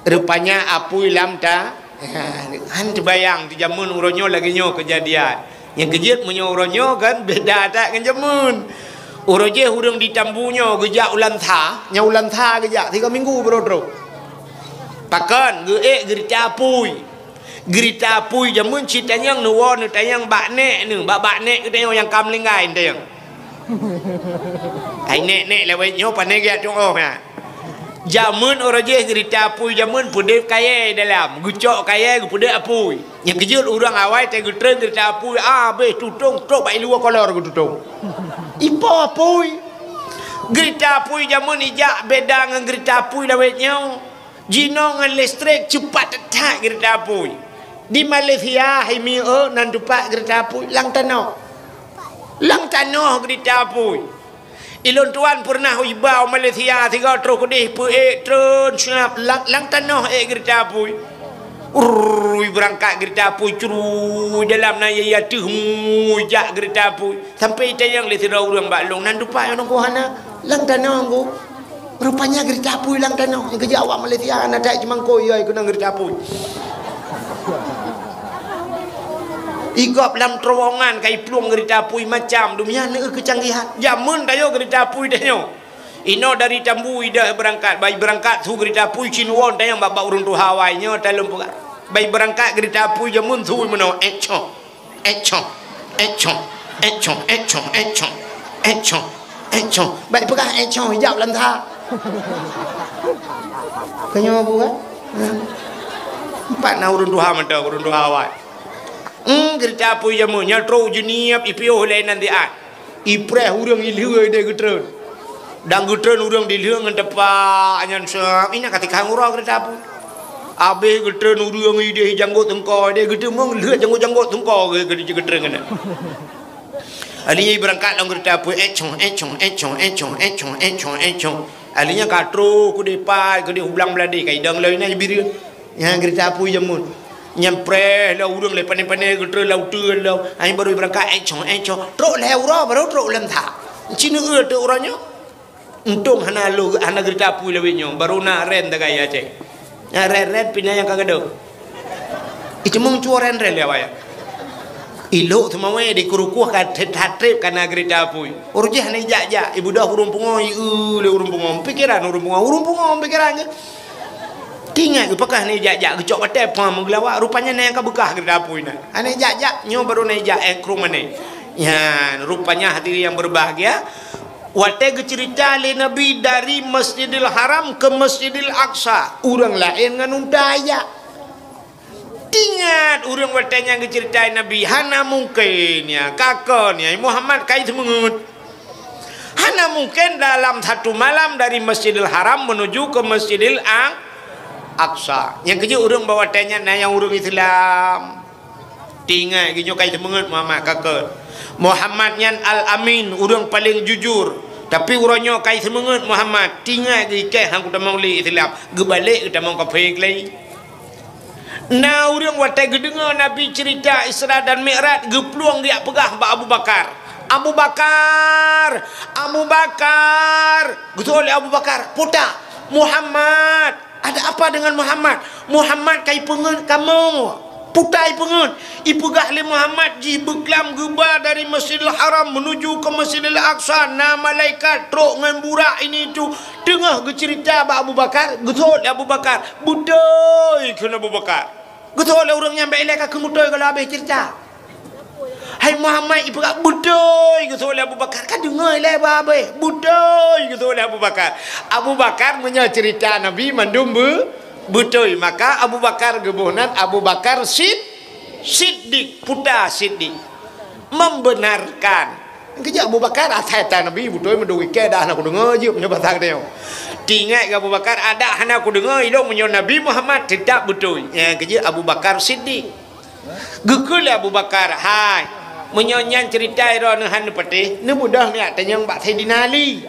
Rupanya apui lam ta-, han teubayang di jameun uroe nyoe lagée nyoe keujadian. Nyang keujeuet meunyoe uroe nyoe kan beda that ngon jameun. Uroe jéh ureuëng di Tambu nyoe geujak u Lansa, nyang u Lansa geujak tiga minggu baroe trok. Pakon geuék geurita apui. Geurita apui jameun cit tanyong neuwoe neutanyong bak nék neu, bak, bak nék geutanyong nyang ka meuninggai neutanyong. Hai nék-nék lawét nyoe pane geujak tuoh nyan. Jameun uroe jéh geurita apui jameun peudeuh kayée dalam, geucok kayée geupeudeuh apui. Nyang keujeuet ureuëng awai teuh geutreun geurita apui, ah, abéh tutong trok bak iluwa kolor geututong. Ipo apui. Geurita apui jameun ijak beda ngon geurita apui lawét nyoe. Jinoe ngon listrik cupat that geurita apui. Di Malaysia hai mieu nan tupat geurita apui lam tanoh. Lam tanoh geurita apui. Ilôn tuan peureunah iba u Malaysia sigoe troh keudeh peuék treun siap lam, lam tanoh ék geurita apui. Urui beurangkat geurita apui curu dalam na ya teuh mui jak geurita apui. Sampai itanyong lé sidroe ureuëng bak lôn nan tupat ngon hana lam tanoh ngku. Rupanya geurita apui lam tanoh. Nyang keujak awak Malaysia hana that jimangko ya keunong geurita apui. Igop lam terowongan ka iplueng geurita apui macam dunia neu keucanggihan. Jameun tayo geurita apui tanyoe. Inoe dari Tambu ideh beurangkat, bai beurangkat su geurita apui cin won tayang bak, bak ureuëng tuha awai nyoe taleueng peugah. Bai beurangkat geurita apui jameun su meunoe, ék cong, ék cong, ék cong, ék cong, ék cong, ék cong, ék cong, ék cong. Bai peugah ék cong, hijab lam that. Keunyoe bukan? Empat na ureuëng tuha mantong, ureuëng tuha awai. Hmm, geurita apui jameun nyoe trok jeunieb ipiôh lé nan diat. Ipreh ureuëng ilheueh ideh geutreun. Dan geutreun ureuëng dilheueh ngon tepak nyan seuab. Ina ka tikang uroe geurita apui. Abéh geutreun ureuëng ideh janggôt teungko, ideh geuteumeung lheueh janggôt-janggôt teungko ge-, ge-, geutreun keunan. Alheuh nyan ibeurangkat lam geurita apui, ék cong, ék cong, ék cong, ék cong, ék cong, ék cong, ék cong. Alheuh nyan ka trok keudeh pat, keudeh u Blang Bladeh, ka idong lom inan Jibiril. Nyan geurita apui jameun. Nyan preh lom ureuëng lé pané-pané geutrön lam uteuen lom. Ai barô beurangkat, eh, cong, eh, cong. Trok lhée uroe barô trok lam that. Ci neueu teuk uroe nyoe. Untông hana lo, hana geurita apui lawét nyoe. Barô na ren tagai Aceh. Na ren-ren pih na nyang ka gadôh. Iceumeung cue ren-ren lé awak nyan. Ilok teuma wée di keurukoh ka that-that treb ka na geurita apui. Uroe jih hana ijak-jak. Ibeudôh ureuëng pungo, ieu lé ureuëng pungo. Pikeran ureuëng pungo. Ureuëng pungo pikeran geuh. Tingat geupeugah ni jak-jak geucok watée pah meugeulawa, rupanya na nyang ka beukah geudapui na. Hana jak-jak, nyoe barô na jak, eh, krueng mané. Nyan, rupanya hadirin yang berbahagia, watée geucerita lé Nabi dari Masjidil Haram ke Masjidil Aqsa, ureuëng laén ngon unta jak. Tingat ureuëng watée nyan geucerita Nabi, hana mungken ya, kakon ya, Muhammad kai seumeungeut. Hana mungken dalam satu malam dari Masjidil Haram menuju ke Masjidil Aq-, Aqsa. Nyang keujeuet ureuëng bak watée nyan na nyang ureuëng Islam. Tingat geuh nyoe kai seumeungeut Muhammad kakon. Muhammad nyan Al-Amin, ureuëng paleng jujur. Tapi uroe nyoe kai seumeungeut Muhammad. Tingat geuh ikée han kutamong lé Islam. Geubalek geutamong kafé keulai. Na ureuëng watée geudeungoe Nabi cerita Isra dan Mi'raj, geuplueng geujak peugah bak Abu Bakar, "Abu Bakar, Abu Bakar!" Geutôh lé Abu Bakar, "Peue ta, Muhammad! Ada apa dengan Muhammad? Muhammad kai peungeut kamoe. Peue ta ipeungeut?" Ipeugah lé Muhammad jih beuklam geuba dari Masjidil Haram menuju ke Masjidil Aqsa, na malaikat trok ngon burak ini itu. Teungoh geucerita bak Abu Bakar, geuseuôt lé Abu Bakar, "Beutôi," kheun Abu Bakar. Geuseuôt lé ureuëng nyan bak ilée ka keumeutôi gohlom habéh cerita. "Hai Muhammad," ipeugah, "Beutôi," geuseuôt lé Abu Bakar. Ka deungoe ilée bah habéh, "Beutôi," geuseuôt lé Abu Bakar. Abu Bakar meunyoe cerita Nabi mandum beu-, beutôi, maka Abu Bakar geuboh nan Abu Bakar Sid-, Siddiq, peue ta Siddiq. Membenarkan. Keujak Abu Bakar, asai tan Nabi, beutôi meuduri kée dah na kudeungoe jeuet meunyoe basa geutanyoe. Tingat keu Abu Bakar, adak hana kudeungoe ilong meunyoe Nabi Muhammad teutap beutôi. Nyang keujeuet Abu Bakar Siddiq. Geukheun lé Abu Bakar, "Hai, meunyoe nyan cerita droeneuh han neupatéh, neubeudôh miak tanyong bak Saidina Ali."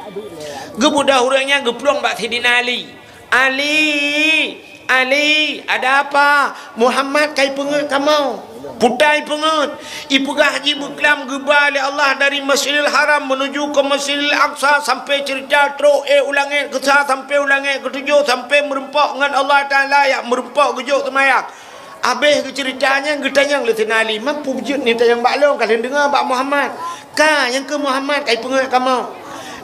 Geubeudoh ureuëng nyan geuplueng bak Saidina Ali. "Ali, Ali, ada apa? Muhammad kai peungeut kamoe." "Peue ta ipeungeut?" Ipeugah jih beuklam geuba lé Allah dari Masjidil Haram menuju ke Masjidil Aqsa sampai cerita trok, eh, u langét keusa sampai u langét keutujoh sampai meureumpok ngon Allah Taala, jak meureumpok geujok seumayang. Habéh geucerita nyan geutanyong lé Saidina Ali, "Man peue beujeuet neutanyong bak lôn, ka lheueh deungoe bak Muhammad?" "Ka, nyang keu Muhammad kai peungeut kamoe."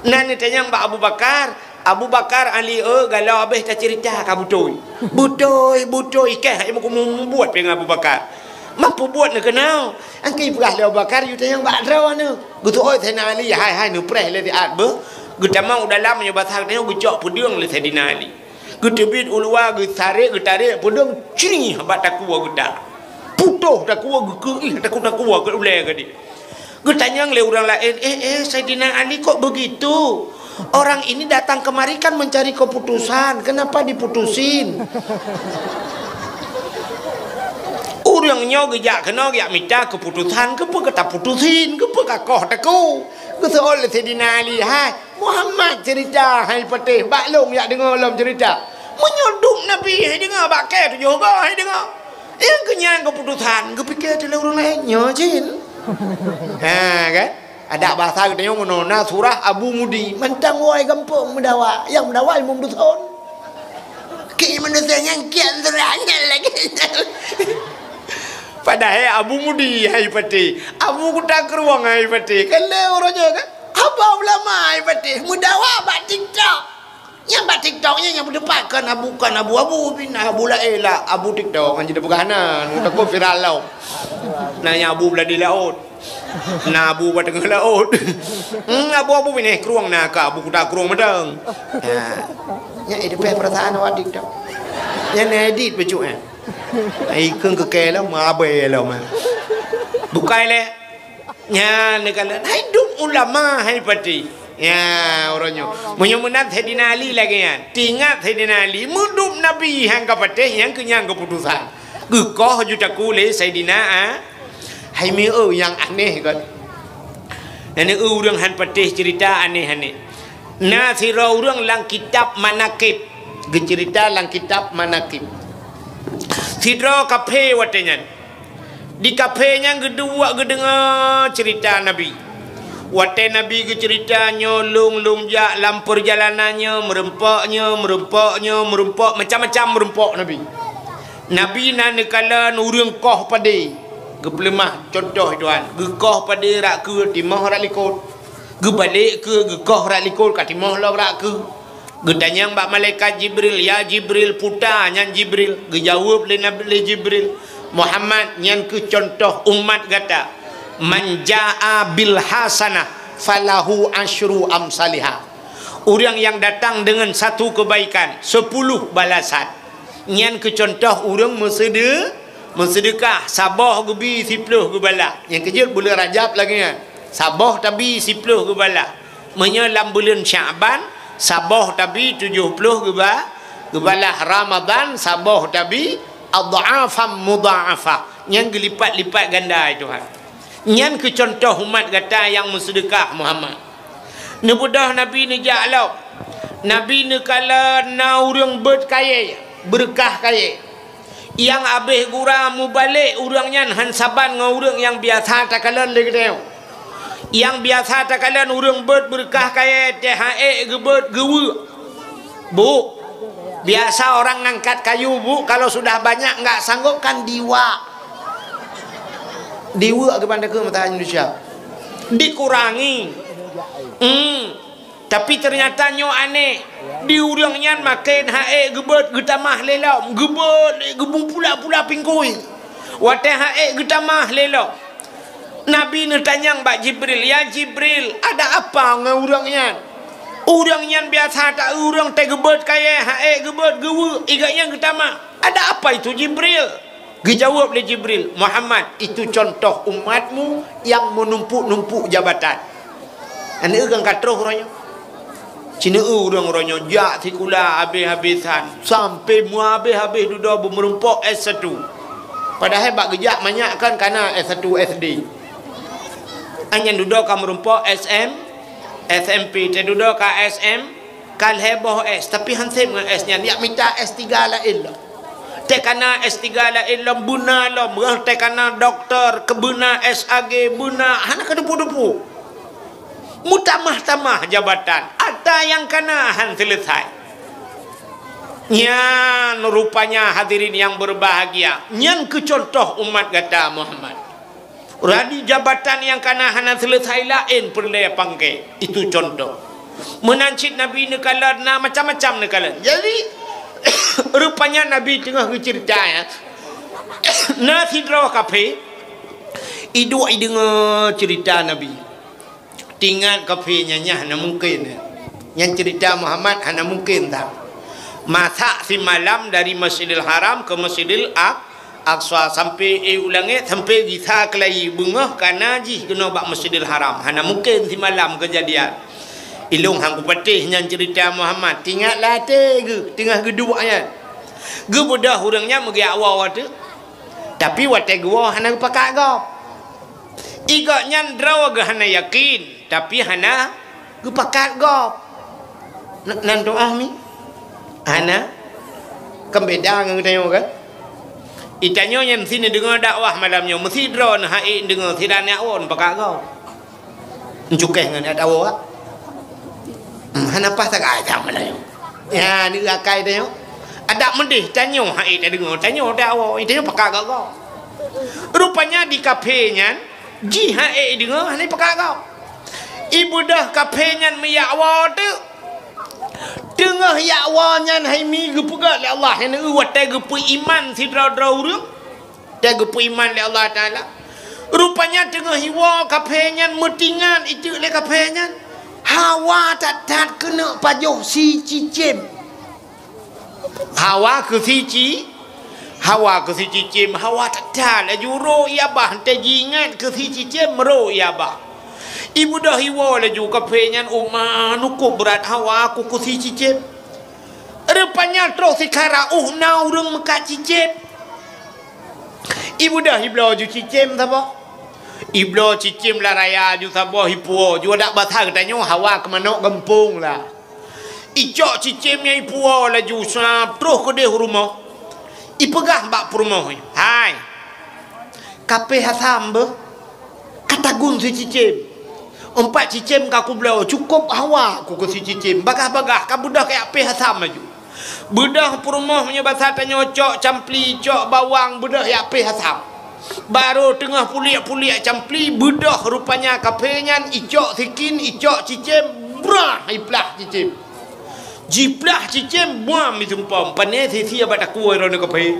Na neutanyong bak Abu Bakar, Abu Bakar, Ali, "Oh, galak habéh tacerita ka beutôi." "Beutôi, beutôi, keh, hai muku mubuet pih ngon Abu Bakar." "Man peue buet neukeunoe?" Angkai peugah lé Abu Bakar, "Yue tanyong bak droeneuh." Geuseuôt Saidina Ali, hai, hai, neupreh lé siat beuh. Geutamong u dalam meunyoe basa geutanyoe geucok peudeueng lé Saidina Ali. Geuteubiet u luwa, geutarek, geutarek peudeueng, cih bak takue geuta. Putôh takue, geukeuih takue-takue keu ulée geude. Geutanyong lé ureuëng laén, "Eh, eh, Saidina Ali, kok begitu? Orang ini datang kemari kan mencari keputusan, kenapa diputusin?" Ureuëng nyoe geujak keunoe geujak mita keuputusan, keupeue ka taputusin, keupeue ka koh takue? Geuseuôt lé Saidina Ali, "Hai, Muhammad cerita hai patéh, bak lôn jak deungoe lom cerita. Meunyoe duek Nabi hai deungoe, bak kée tujoh goe hai deungoe. Nyang keu nyan keuputusan, geupike teulé ureuëng laén nyoe cit." Ha, kan? Adak basa geutanyoe meunoe na surah Abu Mudi, mantong woe gampông meudawa, nyang meudawa Imum Dusun. Keu Imum Dusun nyang kian surah nyan lagée nyan. Padahai Abu Mudi hai patéh, Abu Kuta Krueng hai patéh, kan lé uroe nyoe kan? Haba ulama hai patéh, meudawa bak TikTok. Nyang bak TikTok nyan nyang beuteupat kon Abu, kon Abu-abu pih na Abu laén lah, Abu TikTok nyan jipeugah na, takot viral lom. Na nyang Abu Beuladi Laôt. Na Abu bak Teungoh Laôt. Hmm, Abu-abu binéh krueng na ka Abu Kuta Krueng mantong. Ha. Nyan eh, dipée peurasaan awak TikTok. Nyan na edit bacut eh. Ai kheun keu kée lom, abée lom eh. Bukai lé. Nyan neukalon, hai duek ulama hai patéh. Nya, uroe nyoe. Meunyoe meunan Saidina Ali lagée nyan. Tingat Saidina Ali, meuduek Nabi han ka patéh, nyang keu nyan keuputusan. Geukoh ju takue lé Saidina A-, hai mi eu nyang aneh kon. Nyan eu ureuëng han patéh cerita aneh-aneh. Na sidroe ureuëng lam kitab Manaqib, geucerita lam kitab Manaqib. Sidroe kaphé watée nyan. Di kaphé nyan geuduek geudeungoe ceurita Nabi. Watée Nabi geuceurita nyoe lôn-lôn jak lam peurjalanan nyoe, meurumpok nyoe, meurumpok nyoe, meurumpok, macam-macam meurumpok Nabi. Nabi na neukalon ureuëng koh padé. Geupeuleumah contoh Tuhan. Geukoh padé rot keue, timoh rot likot. Geubalek keue, geukoh rot likot, ka timoh lom rot keue. Geutanyong bak malaikat Jibril, "Ya Jibril, peue ta nyan Jibril?" Geujaweueb lé Nabi, lé Jibril, "Muhammad, nyan keuh contoh umat gata. Man jaa bil hasanah falahu asyru amsaliha." Ureuëng nyang datang deungon satu keubaikan, sepuluh balasan. Nyan keuh contoh ureuëng meuseude-, meuseudeukah, saboh geubi, siploh geubalah. Nyang keujeuet buleuen Rajab lagée nyan. Saboh tabi, siploh geubalah. Meunyoe lam buleuen Sya'ban, saboh tabi tujoh ploh geuba-, geubalah. Ramadhan, saboh tabi adh'afan mudha'afah. Nyan geulipat-lipat ganda, ya Tuhan. Nyan keuh contoh umat gata nyang meuseudeukah, Muhammad. Neubeudôh Nabi neujak lom. Nabi neukalon na ureuëng beuet kayée, beureukah kayée. Nyang abéh gura mubalek ureuëng nyan hán saban ngon ureuëng nyang biasa takalon lé geutanyoe. Nyang biasa takalon ureuëng beuet beureukah kayée, teuh han ék geubeuet geuweuek. Bu, biasa orang ngangkat kayu, Bu, kalau sudah banyak enggak sanggup kan diwak. Diwak keuban takheun mata Indonesia. Dikurangi. Hmm. Tapi teunyata nyoe aneh. Di ureuëng nyan maken han ék geubeuet geutamah lé lom, geubeuet lé geubung pula-pula pingkui. Watée han ék geutamah lé lom, Nabi neutanyong bak Jibril, "Ya Jibril, ada apa ngon ureuëng nyan? Ureuëng nyan biasa ta ureuëng teuh geubeuet kayée han ék geubeuet geuweuek, i gobnyan geutamah. Ada apa itu Jibril?" Geujaweueb lé Jibril, "Muhammad, itu contoh umatmu nyang meunumpuk-numpuk jabatan." Aneuëk kan ka troh uroe nyoe. Ci neueu ureuëng uroe nyoe jak sikula habéh-habésan, sampoe meuhabéh-habéh dudoe beumeurumpok S satu. Padahai bak geujak manyak kan kana S satu S D. Nyan dudoe ka meurumpok S M, S M P, teuh dudoe ka S M, ka lhée boh S, tapi han sép ngon S nyan, jak mita S tiga laén lom. Teuh kana S tiga laén lom, beuna lom, rôh teuh kana doktor, keu beuna S A G, beuna, hana ka dupu-dupu. Meutamah-tamah jabatan, ata nyang kana han seuleusai. Nyan rupanya hadirin nyang berbahagia, nyan keuh contoh umat gata Muhammad. Radi jabatan nyang kana hana seuleusai laén peureulée pangke. Itu contoh. Meunan cit Nabi neukalon na macam-macam neukalon. Jadi, rupanya Nabi teungoh geuceurita, ya. Na sidroe kaphé, iduek ideungoe ceurita Nabi. Tingat kaphé nyan, nyan hana mungken. Nyan ceurita Muhammad hana mungken that. Masak simalam dari Masjidil Haram ke Masjidil Aq-, Aqsa sampoe éh u langét, sampoe gisa keulayi beungoh kana jih keunoe bak Masjidil Haram. Hana mungken simalam keujadian. Ilôn han kupatéh nyan ceurita Muhammad. Tingat lam até geuh, teungoh geuduek nyan. Geubeudôh ureuëng nyan meugeujak woe teuk. Tapi watée geuwoe hana geupakat gob. I gobnyan droe geuh hana yakin, tapi hana geupakat gob. N-, nan tu'oh mi? Hana. Kan beda ngon geutanyoe kan? Geutanyoe nyan meusi neudeungoe dakwah malam nyoe, meusi droe neuhai neudeungoe sira neujak woe neupakat gob. Neucukéh ngon adat woe. Hmm, hana paih sagai sama laén. Ya, ni akai tanyoe. Adat meudeh tanyoe hai tadeungoe, tanyoe dakwah, tanyoe pakat gob-gob. Rupanya di kaphé nyan, jih hai deungoe, hana pakat gob. Ibeudôh kaphé nyan meujak woe teuk. Teungoh jak woe nyan hai mi geupeugah lé Allah, nyan watée geupeuiman sidroe-droe ureuëng. Watée geupeuiman lé Allah Taala. Rupanya teungoh iwoe kaphé nyan meutingat iteuk lé kaphé nyan. Hawa that-that keuneuk pajoh si cicém. Hawa keu si ci-, hawa keu si cicém, hawa that-that laju ro ia bah, teuingat keu si cicém ro ia bah. Ibeudôh iwoe laju kaphé nyan, "Uma, nukôb brat hawa ku keu si cicém." Rupanya troh sikara uh na ureuëng meukat cicém. Ibeudôh ibloe ju cicém saboh. Ibloe cicém lam raya ju saboh ipuwoe. Ju adat basa geutanyoe hawa keu manok gampông lah. Icok cicém nyan ipuwoe laju sab troh keudeh u rumoh. Ipeugah bak peurumoh nyan, "Hai, kapéh asam beuh, ka tagun sicicém. Empat cicém ka kubloe, cukôp hawa ku keu sicicém. Bagah-bagah, ka beudôh jak péh asam laju." Beudôh peurumoh meunyoe basa tanyoe cok campli, cok bawang, beudôh jak péh asam. Barô teungoh puliek-puliek campli, beudôh rupanya kapéh nyan icok sikin, icok cicém, brah, iplah cicém. Jiplah cicém, buam isumpom, pané sie-sie bak takue droeneuh kapéh.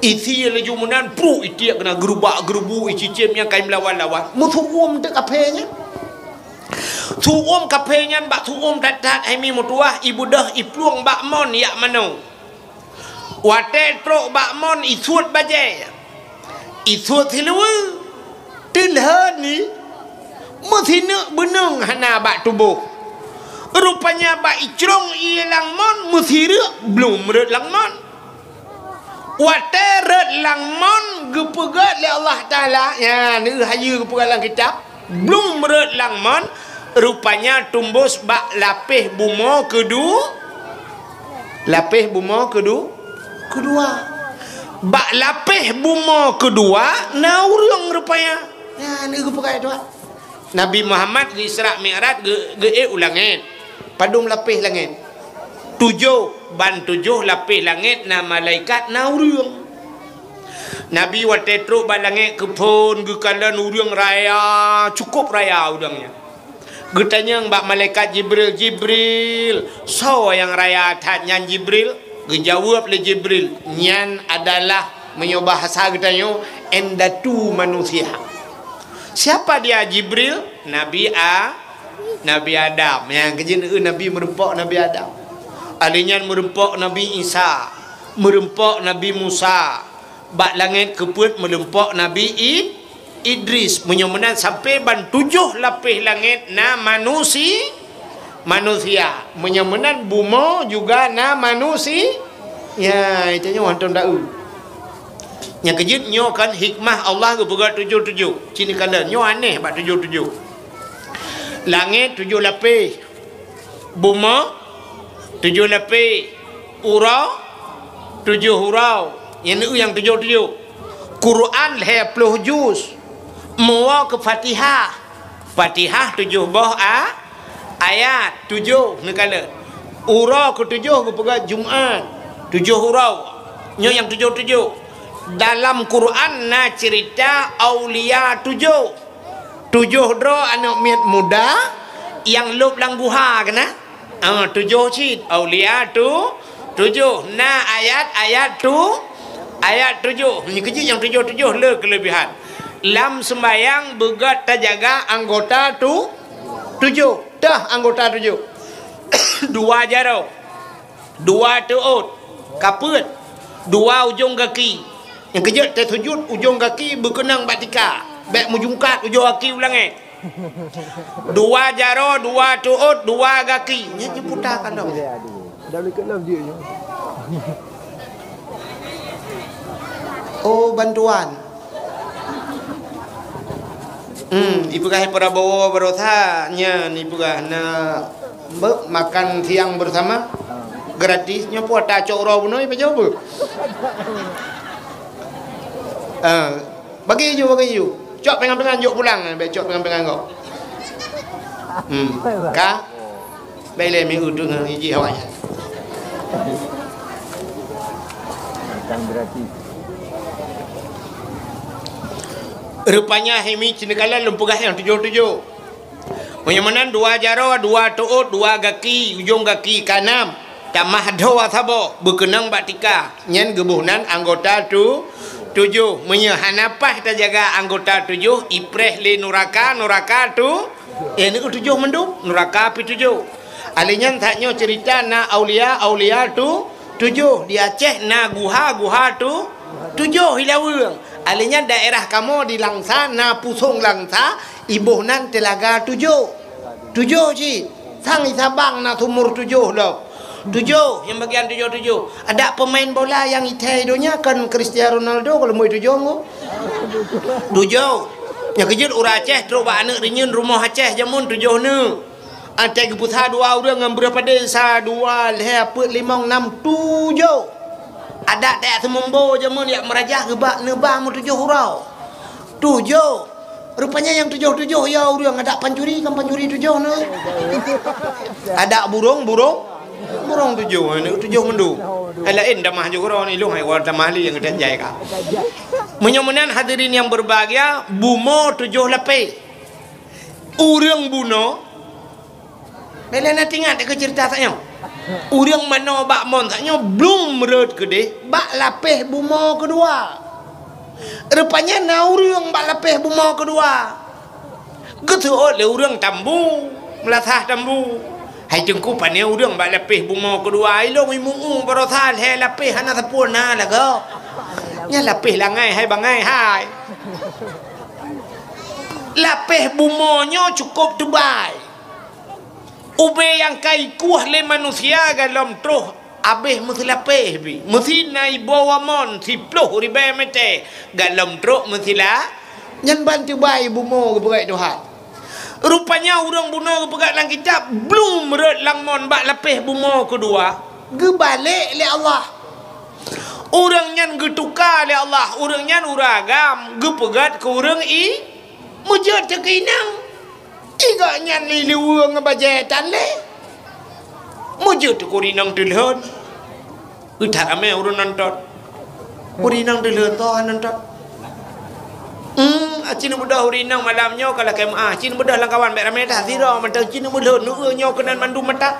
Isie laju meunan, pruek itiek keunan, geurubak-geurubuk, icicém nyang ka imeulawan-lawan. Meusu'uem teuk kapéh nyan. Su'uem kapéh nyan bak su'uem that-that, hai mi meutuwah, ibeudôh iplueng bak mon jak manoe. Watée trok bak mon, isuet bajée, isuet siluweue, teulheueh ni meusineuk beuneueng hana bak tuboh. Rupanya bak icrong ié lam mon, meusireuk blum rhot lam mon. Watée rhot lam mon, geupeugét lé Allah Taala, nyan, neu hayeue geupeugét lam kitab, blum rhot lam mon, rupanya tumbus bak lapéh bumoe keudu-, lapéh bumoe keudu-, keudua. Bak lapéh bumoe keudua na ureuëng rupanya. Nyan, neu geupeugét Tuhan. Nabi Muhammad geu-Isra Mi'raj geu-, geuék u langét. Padum lapéh langét? Tujoh, ban tujoh lapéh langét na malaikat, na ureuëng. Nabi watée trok bak langét keuphon geukalon ureuëng raya, cukôp raya ureuëng nyan. Geutanyong bak malaikat Jibril, "Jibril, soe nyang raya that nyan Jibril?" Geujaweueb lé Jibril, "Nyan adalah, meunyoe bahasa geutanyoe, indatu manusia." Siapa dia Jibril? Nabi A-, Nabi Adam. Nyang keujeuet, eh, Nabi meureumpok Nabi Adam. Ahli nyan meureumpok Nabi Isa, meureumpok Nabi Musa. Bak langét keupeuet meureumpok Nabi I-, Idris. Meunyoe meunan sampai ban tujoh lapéh langét na manusi-, manusia. Meunyoe meunan bumoe juga na manusi-, ya, itu nyoe hantom taeu. Nyang keujeuet nyoe kan hikmah Allah geupeugah tujoh-tujoh. Cit neukalon, nyoe aneh bak tujoh-tujoh. Langét tujoh lapéh, bumoe tujoh lapéh, uroe tujoh uroe. Nyang neu nyang tujoh-tujoh. Quran lhée ploh juz, meuwoe keu Fatihah. Fatihah tujoh boh a-, ayat, tujoh neukalon. Uroe keutujoh geupeugah Jumat, tujoh uroe. Nyoe nyang tujoh-tujoh. Dalam Quran na ceurita aulia tujoh. Tujoh droe aneuëk miet muda nyang lôb lam guha keunan. Ah, tujoh cit. Aulia tu, tujoh. Na ayat-ayat tu, ayat tujoh. Nyoe keujeuet nyang tujoh-tujoh le keuleubihan. Lam seumbahyang beugét tajaga anggota tu, tujoh. Tah anggota tujoh. Dua jaroe, dua teuôt, kapeuet, dua ujong gaki. Nyang keujeuet teusujut, ujong gaki beukeunong bak tika, bék meujungkat ujong gaki u langét. Dua jaroe, dua teuôt, dua gaki. Nyan jiputa kandong. Dah boleh keenam dia nyoe. Oh, bantuan. Hmm, ipeugah Prabowo barosa nyan ipeugah na be-, makan siang bersama gratis. Nyoe pun tacok uroe bunoe ipeujaweueb. Ah, bagi ju, bagi ju. Cok pingan-pingan jok pulang, bék cok pingan-pingan kau. Hmm, ka? Bék lé mi udeueng iji awak nyan. Makan gratis. Rupanya hai mi cit neukalon lôn peugah nyang tujoh-tujoh. Meunyoe meunan dua jaroe, dua teuôt, dua gaki, ujong gaki kanam, tamah dhoe saboh, beukeunong bak tika. Nyan geuboh nan anggota tu-, tujoh. Meunyoe hana paih tajaga anggota tujoh, ipreh lé nuraka, nuraka tu-, eh, neu tujoh mandum, nuraka pi tujoh. Alèh nyan that nyoe ceurita na aulia, aulia tu-, tujoh. Di Aceh na guha, guha tu-, tujoh i Laweueng. Alèh nyan daerah kamoe di Langsa na Pusong Langsa, iboh nan Telaga Tujoh. Tujoh cit. Sang i Sabang na Sumur Tujoh lom. Tujoh, nyang bagian tujoh-tujoh. Adak pemain bola nyang ithèe donya kan Cristiano Ronaldo, kalau meu tujoh ngon. Tujoh. Nyang keujeuet ureueng Aceh trok bak aneuk reunyeun rumoh Aceh jameun tujoh neu. Até geupeusa dua ureueng ngon beurapa desa, dua, lhèe, peuet, limong, nam, tujoh. Adak tajak seumumbo jameun jak meurajah geubak neuba meutujoh uroe. Tujoh. Rupanya nyang tujoh-tujoh ya ureuëng adak pancuri kan pancuri tujoh na. Adak burong, burong, burong tujoh, ni tujoh mandum. Hai laén tamah jih uroe ni, lôn hai uroe tamah lé nyang geutanjai ka. Meunyoe meunan hadirin yang berbahagia, bumoe tujoh lapéh. Ureuëng bunoe, bèk lé na teuingat keu ceurita saat nyoe. Ureuëng manoe bak mon saat nyoe blum rhot keudeh bak lapéh bumoe keudua. Rupanya na ureuëng bak lapéh bumoe keudua. Geuseuôt lé ureuëng tambu, meulasah tambu. Hai Teungku, pané ureuëng bak lapéh bumoe keudua, ilôn imu-u baroesa lhèe lapéh hana sapeue na lagoe. Nyan lapéh langai hai bangai hai. Lapéh bumoe nyoe cukôp teubai. Ubé nyang ka ikueh lé manusia golom troh abéh meusilapéh pih. Meusi na iboh amon siploh ribèe mètè golom trok meusila. Nyan ban teubai bumoe geupeugah Tuhan. Rupanya ureuëng bunoe geupeugah lam kitab, blum rhot lam mon bak lapéh bumoe keudua, geubalek lé Allah. Ureuëng nyan geutuka lé Allah, ureuëng nyan ureuëng agam, geupeugah keu ureuëng i meujeuet keu inong. I gobnyan lé liweue ngon bajèe tan lé. Meujeuet keu inong teulhon. Ih, that ramé ureuëng nonton. Keu inong teulhon toh nonton. Hmm, aci neubeudôh ureuëng inong malam nyoe ka lakèe meu'ah. Aci neubeudôh lam kawan bèk ramé that sidroe mantong aci neubeudôh neueu nyoe keunan mandum mata.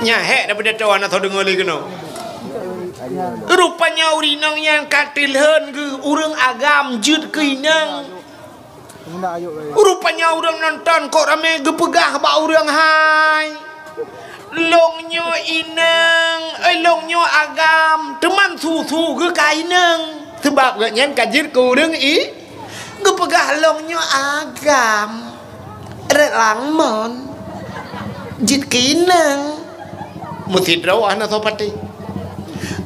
Nyan hék daripada toh hana soe deungoe lé keunoe. Rupanya ureuëng inong nyan ka teulhon geuh ureuëng agam jeuet keu inong. Rupanya ureuëng nonton kok ramé geupeugah bak ureuëng hai, "Lôn nyoe inong, eh, lôn nyoe agam, teuma su-su geuh ka inong." Sabab gobnyan ka jeuet keu ureuëng i, geupeugah, "Lôn nyoe agam, rhot lam mon, jeuet keu inong." Meusidroe hana soe patéh.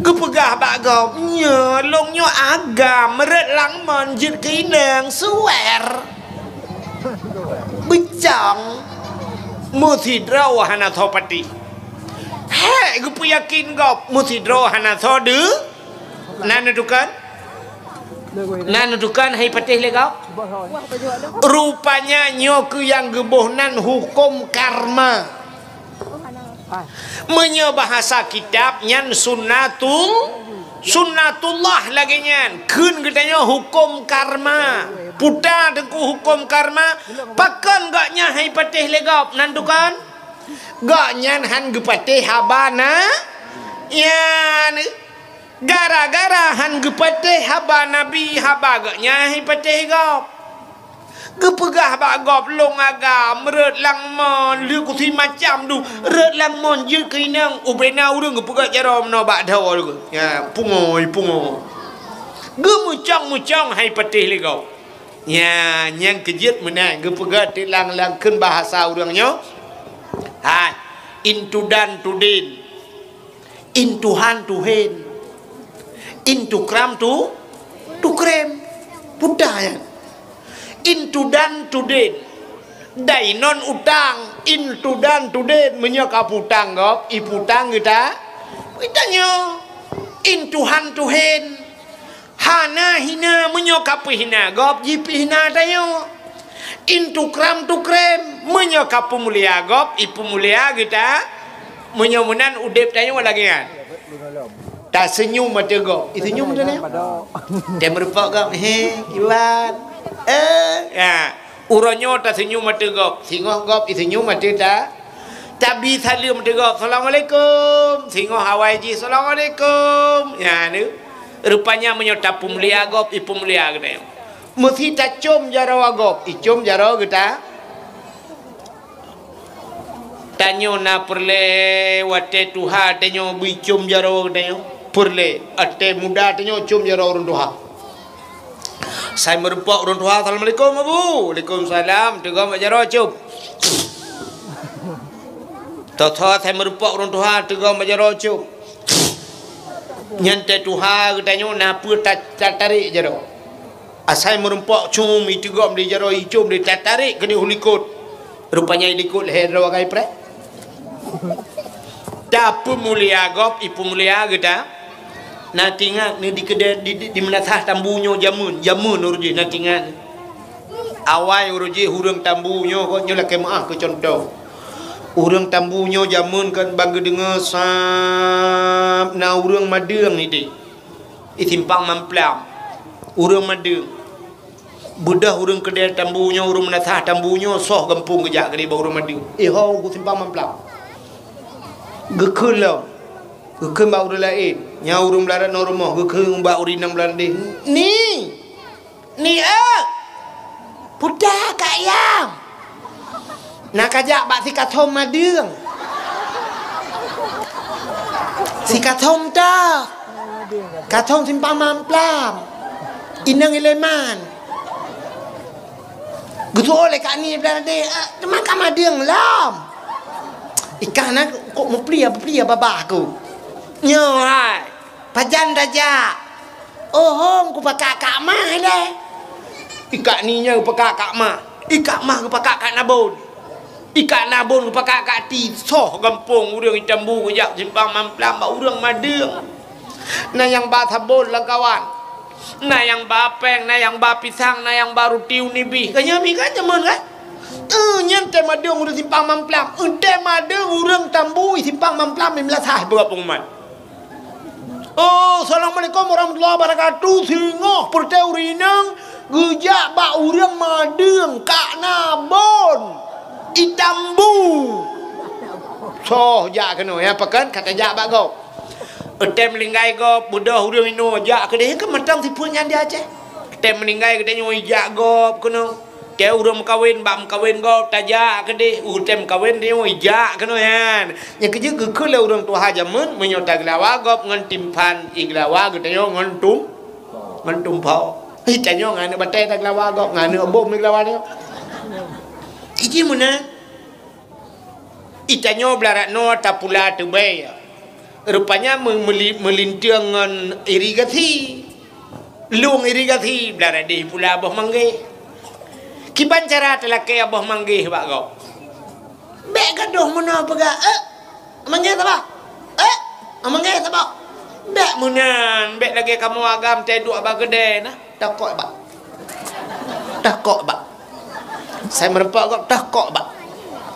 Geupeugah bak gob, "Nyoe lôn nyoe agam, rhot lam mon jeuet keu inong suwer." Beucong. Meusidroe hana soe patéh. Hék geupeuyakin gob, meusidroe hana soe deu-, na neutukon? Na neutukon hai patéh lé gob? Rupanya nyoe keuh nyang geuboh nan huköm karma. Meunyoe bahasa kitab nyan sunnatul, sunnatullah lagèe nyan. Kheun geutanyoe huköm karma. Puta Teungku huköm karma, pakon gobnyan han geupatéh lé gob, na neutukon? Gobnyan han geupatéh haba na-, nyan. Gara-gara han geupatéh haba Nabi, haba gobnyan han geupatéh gob. Geupeugah bak gob, "Lôn agam, rhot lam mon, lheueh kusi macam dum, rhot lam mon jeuet keu inong." Ubé na ureuëng geupeugah jaroe meunoe bak dhoe, ya, pungoe, pungoe. Geumeucong-meucong han geupatéh lé gob. Nya, nyang keujeuet meunan geupeugah tilang lam kheun bahasa ureuëng nyoe. Hai, intudan tudin. Intuhan tuhen. Intukram tu, tukrem. Puta nyan. Intudan tudin. Dainon utang. Intudan tudin. Meunyoe ka putang gob, iputang geuta. Geutanyoe. Intuhan tuhen. Hana hina, meunyoe ka peuhina gob, jipeuhina tanyoe. Intukram tukrem, meunyoe ka peumulia gob, ipeumulia geuta. Meunyoe meunan udeb tanyoe lagèe nyan. Taseunyum ateueh gob, iseunyum ateueh tanyoe. Tameureumpok gob, "He, Iwan." Eh, ya. Uroe nyoe taseunyum ateueh gob, singoh gob iseunyum ateueh ta-, tabi saleuem ateueh gob, "Assalamualaikum." Singoh awai jih, "Assalamualaikum." Nyan, rupanya meunyoe tapeumulia gob, ipeumulia geutanyoe. Meusi tacom jaroe gob, icom jaroe geuta. Tanyoe na peureulèe watèe tuha tanyoe beuicom jaroe geutanyoe. Peureulèe watèe muda tanyoe com jaroe ureueng tuha. Sai meureumpok ureueng tuha, "Assalamualaikum, Abu." "Waalaikumsalam." Teugom bak jaroe, com. Tho-tho sai meureumpok ureueng tuha, teugom bak jaroe, com. Nyan teuh tuha geutanyoe na peue ta-, tatarek jaroe. Asai meureumpok com, iteugom di jaroe, icom di tatarek keudeh u likot. Rupanya i likot lhèe droe agam preh. Tapeumulia gob, ipeumulia geuta. Na tingat ni di keudè, di, di, di meunasah tambu nyoe jameun, jameun ureueng jih na tingat. Awai ureueng jih ureueng tambu nyoe, nyoe lakèe meu'ah keu cuntoh. Ureueng tambu nyoe jameun kan ban geudeungoe sab na ureueng madeueng idéh. I simpang Mamplam. Ureueng madeueng. Beudôh ureueng keudè tambu nyoe, ureueng meunasah tambu nyoe, soh gampông geujak keudéh bak ureueng madeueng. Eh, ho, u simpang Mamplam. Geukheun lom. Geukheun bak ureueng laén. Nyan ureueng Beularat ngon rumoh. Geukheun bak ureueng inong Beularat deh. Ni! Ni, eh! Peue ka yam? Na kajak bak si Kathom madeueng. Si Kathom teuh. Kathom simpang Mamplam. Inong Ileman. Geutu'oh lé Kak Ni Beularat deh, "Ah, teuma ka madeueng lom." Ikah na kok meuplia, meuplia babah ku. Nyoe hai, pajan tajak. Oh, hom kupakak Kak Mah lé. I Kak Ni nyan geupakak Kak Mah. I Kak Mah geupakak Kak Nabon. I Kak Nabon geupakak Kak Ti, soh gampông ureueng i tambu geujak simpang Mamplam bak ureueng madeueng. Na nyang ba sabon lam kawan. Na nyang ba péng, na nyang ba pisang, na nyang ba ruti u nibih. Ka nyan mi kan jameun kan? Eh, nyan teuh madeueng ureueng simpang Mamplam. Eh, teuh madeueng ureueng tambu i simpang Mamplam, meulasah beurapa umat. Oh, assalamualaikum warahmatullahi wabarakatuh. Singoh peureuteuh ureueng inong geujak bak ureueng madeueng Kak Nabon i tambu. Soh jak keunoe, ya, pakon ka tajak bak gob. Eutem linggai gob, beudôh ureueng inoe jak keudeh, keu mantong sifeuet nyan di Aceh. Eutem meuninggai geutanyoe ijak gob keunoe. Teuh ureueng meukawen bak meukawen gob tajak keudeh, utée meukawen tanyoe ijak keunoe nyan. Nyang keujeuet geukheun lé ureueng tuha jameun, meunyoe tageulawa gob ngon timphan, igeulawa geutanyoe ngon tum-, ngon tumpho. Hi tanyoe ngon aneuk batée tageulawa gob, ngon aneuk bom igeulawa tanyoe. Iji meunan. Itanyoe Beularat noe tapula teubée. Rupanya me-, meuli-, meulinteung ngon irigasi. Lueng irigasi, Beularat deh pula boh manggeh. Kiban cara teulakée boh manggeh bak gob? Bék gadôh meunoe peugah, "Eh, manggeh saboh. Eh, manggeh saboh." Bék meunan, bék lagée kamoe agam teuduek bak keudée na. Tokok bak. Tokok bak. Sai meureumpok gob tokok bak.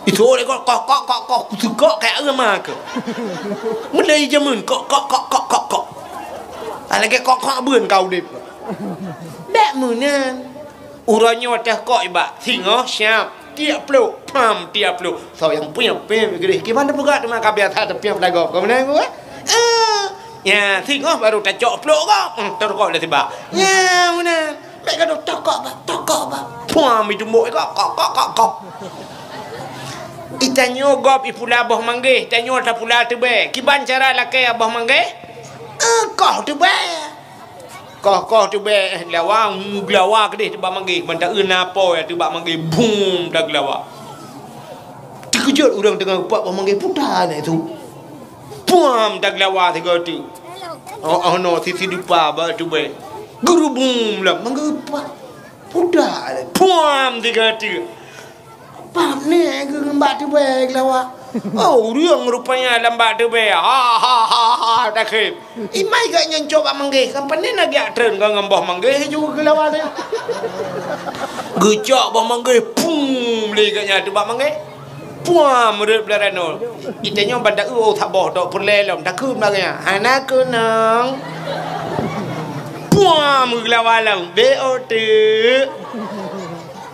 Itu oleh kok, kok, kok, kok, kok, kutukok kayak euma ke. Mulai jameun kok, kok, kok, kok, kok, kok. Ah, lagée kok, kok beun ka udeb. Bék meunan. Uroe nyoe tokok bak. Singoh siap. Tiek plok. Pam, tiek plok. So nyang punya pem geureh. Kiban teupeugah teuma ka biasa teupiep lagoe. Kau meunan, eh? Eh. Ya, singoh baru tacok plok kok. Hmm, tokok dah tiba. Ya, meunan. Bék gadôh tokok bak, tokok bak. Puam, itumbok kok, kok, kok, kok, kok. Itanyoe gob ipula boh manggeh, tanyoe tapula teubée. Kiban cara lakée boh manggeh? Eh, koh teubée. Koh, koh teubée, eh, lawa, geulawa keudeh teubak manggeh. Mantong eu na po ya teubak manggeh, bum, tageulawa. Teukeujot ureueng teungoh geupak boh manggeh, puta na itu. Puam, tageulawa sigoe teuk. Oh, oh no, sisi dupa bak teubée. Geurubum lam manggeu pa-, puda lé. Puam, sigoe teuk. Pam ni geu ngon bak teubée geulawa. Oh, ureueng rupanya lam bak teubée. Ha, ha, ha, ha, takhém. Imai gak nyan cok bak manggeh. Kan panen lagi atreun kan ngon boh manggeh juga geulawa teh. Geucok boh manggeh, pum, lé gak nyan teubak manggeh. Puam, reuet Beularat noe. Itanyoe ban taeu saboh tok peureulée lom, takheun lagée nyan. Hana keunong. Puam, geulawa lom. Bé o teuk.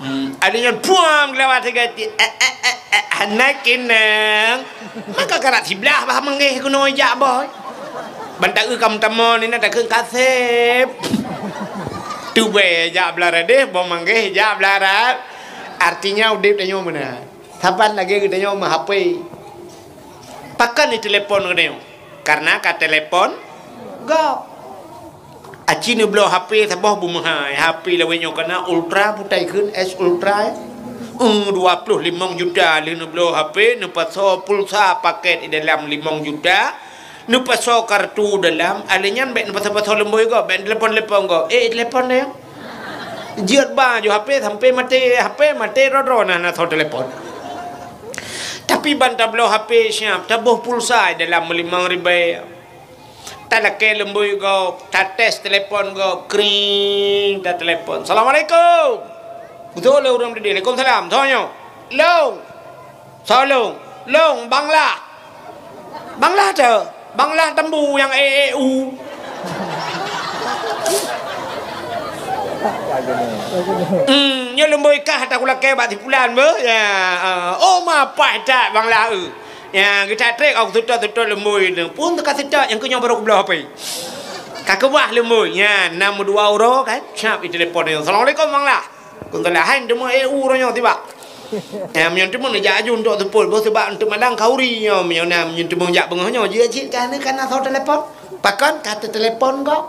Hmm, ada nyan puam geulawa sigoe teuk. Eh, eh, eh, eh, hana keunong. Maka karat siblah bah manggeh keunoe jak boh. Ban taeu kam tamong ni na takheun kaseb. Teubée jak Beularat deh, boh manggeh jak Beularat. Artinya udeb tanyoe meunan. Saban lagée geutanyoe meuhapé. Pakon itelepon geutanyoe? Karena ka telepon gob. Aci neubloe hapé saboh beumeuhai. Hapé lawét nyoe kana Ultra, putai kheun S Ultra, eh. Eh, dua ploh limong juta lheueh neubloe hapé, neupasoe pulsa paket di dalam limong juta, neupasoe kartu dalam, alé nyan bék neupasoe-pasoe leumbôi gob, bék neutelepon-telepon gob. Eh, telepon deh. Jeuet ba ju hapé sampai maté, hapé maté droe-droe na, na soe telepon. Tapi ban tabloe H P siap, taboh pulsa dalam meulimong ribèe. Talakèe lumbôi gob, tates telepon gob, kring, tatelepon. "Assalamualaikum." Beutôi lé ureueng tadi. "Waalaikumsalam." "Soe nyoe?" "Lôn." "Soe lôn?" "Lôn, Bang Lah." "Bang Lah teuh?" "Bang Lah Tambu nyang e e u." "Hmm, nyoe lumbôi kah takulakèe bak si pulan beuh?" "Ya, eh." "Oh, ma paih that Bang Lah, eh." Ya, geutak trek, aku seutôt-seutôt lumbôi nyoe. Phôn teuka seutôt, nyang keu nyoe barô kubloe H P. Ka keubah lumbôi. Ya, nam dua uroe kan. Siap itelepon nyoe. "Assalamualaikum, Bang Lah." "Waalaikumsalam." "Hai, teuma e u uroe nyoe tiba." Ya, meunyoe teuma neujak aju untuk seupôt, boh sebab untuk malam khauri nyoe. Meunyoe na, meunyoe teuma jak beungoh nyoe, jeuet cit ka na, ka na soe telepon. Pakon ka teutelepon kok?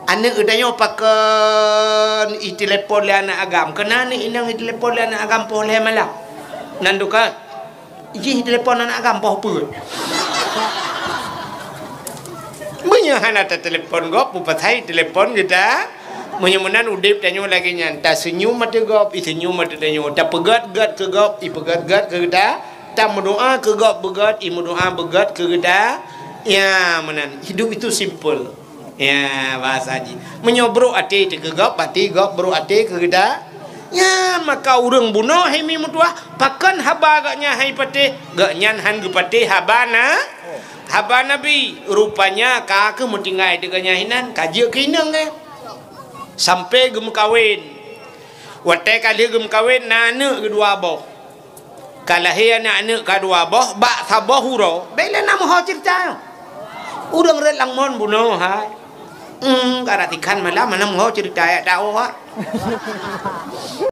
Aneuk geutanyoe pakon itelepon lé aneuk agam? Keunan aneuk inong itelepon lé aneuk agam poh lhèe malam? Nan duka jih telepon aneuk agam poh peuet. Meunyoe hana tatelepon gob, peue pasai telepon geuta? Meunyoe meunan udeb tanyoe lagèe nyan, taseunyum ateueh gob, iseunyum ateueh tanyoe, tapeugèt-gèt keu gob, ipeugèt-gèt keu geuta, tameudoa keu gob beugèt, imeudoa beugèt keu geuta. Ya, meunan. Hidup itu simple. Ya, bahasa jih. Meunyoe brôk até teuh keu gob, berarti gob brôk até keu geuta. Ya, maka ureueng bunoe hai mi meutuah, pakon haba gobnyan han patéh? Gobnyan han geupatéh haba na, haba Nabi. Rupanya ka keuh meutinggai teuh gobnyan hinan, ka jeuet keu inong, eh. Sampai geumeukawen. Watèe ka lheueh geumeukawen, na aneuk keudua boh. Ka lahé aneuk-aneuk ka dua boh, bak saboh uroe, bèk lé na meuho ceurita nyoe. Ureueng rot lam mon bunoe hai. Hmm, ka rot tikhan malam, hana meuho ceurita jak tawoe, ha.